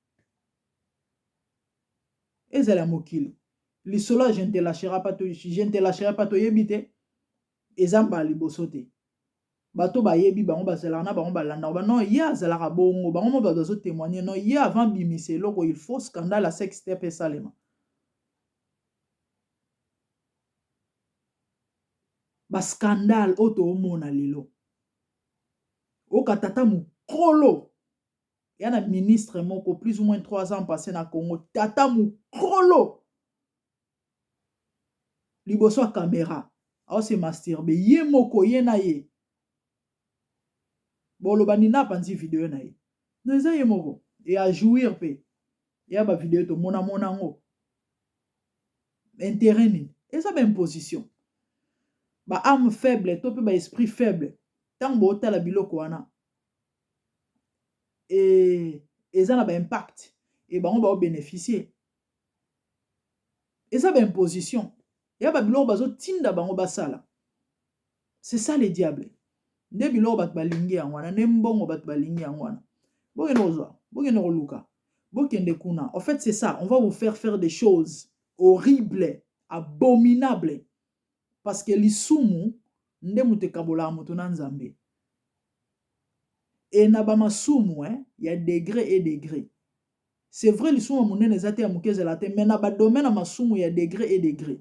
ezala ya mokili lisolo ya je ne te lâchera pas je ne te lâcherai pas toyebi te eza mbala liboso te bato bayebi bango bazalaka na bango balandaka ba non ye azalaka bongo bango mo bato bazotémoigne non ye avant bimisa eloko il faut scandale ya sex tape esalema bascandale oyo toomona lelo oka tata mokolo ya na ministre moko plus ou moins 3 ans passé na Congo tata mokolo liboso ya kamera aose masturbe ye moko ye na ye boloba nini apanzi video na ye no eza ye moko e ajouir mpe ya bavideo tomona mona yango intérêt nini eza baimposition ba âme faible to mpe ba esprit faible ntango bootala biloko wana e, eza na baimpact e bango baobénéficie eza baimposition ya babiloko bazotinda bango basala c'est ça le diable nde biloko bato balingi yango wana nde mbongo bato balingi yango wana bokende kozwa bokende koluka bokende kuna en fait c'est ça on va vous faire faire des choses horribles abominables parce que lisumu nde moto ekabolaka moto na nzambe e na bamasumu eh, ya degré et degré c'est vrai lisumu ya monene eza te ya moke ezala te mais na badomaine ya masumu ya degré et degré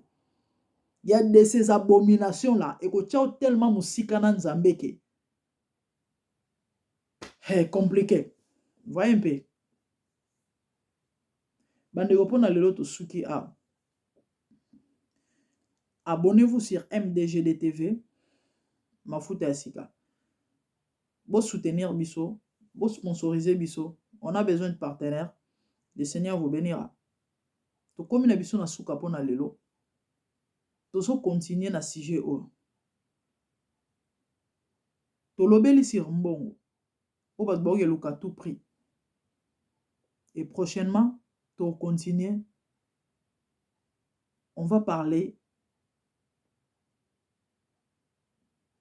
ya de ces abominations là ekotia yo tellement mosika na nzambe ke hey, compliqué voyez mpe bandeko mpona lelo tosuki awa abonnez-vous sur mdgdtv mafuta ya sika bosoutenir biso bosponsoriser biso on a besoin de partenaires le seigneur vous bénira tokomi na biso na suka mpona lelo Tozo continuer na sujet oyo. Tolobeli sur mbongo oyo bato baoki eluka tout prix. Et prochainement, to continuer. On va parler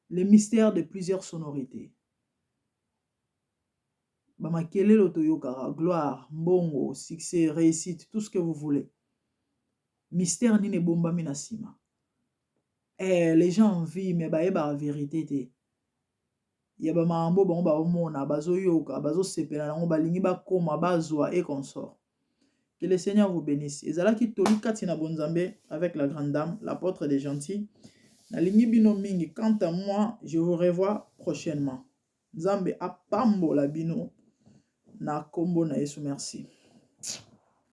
le mystère de plusieurs sonorités. Bamakelelo toyokaka, gloire, mbongo, succès, réussite, tout ce que vous voulez. Mystère nini ebombami na nsima? Eh, les gens en vie mais bayebaka vérité te ya bamakambo bango baomona, bazoyoka, bazosepela nango, balingi bakoma bazwa et consort. Que le Seigneur vous bénisse. Ezalaki toli kati na bonzambe avec la grande dame, l'apôtre des gentils. Nalingi bino mingi. Quant à moi, je vous revois prochainement. Nzambe apambola bino na kombo na Yesu. Merci.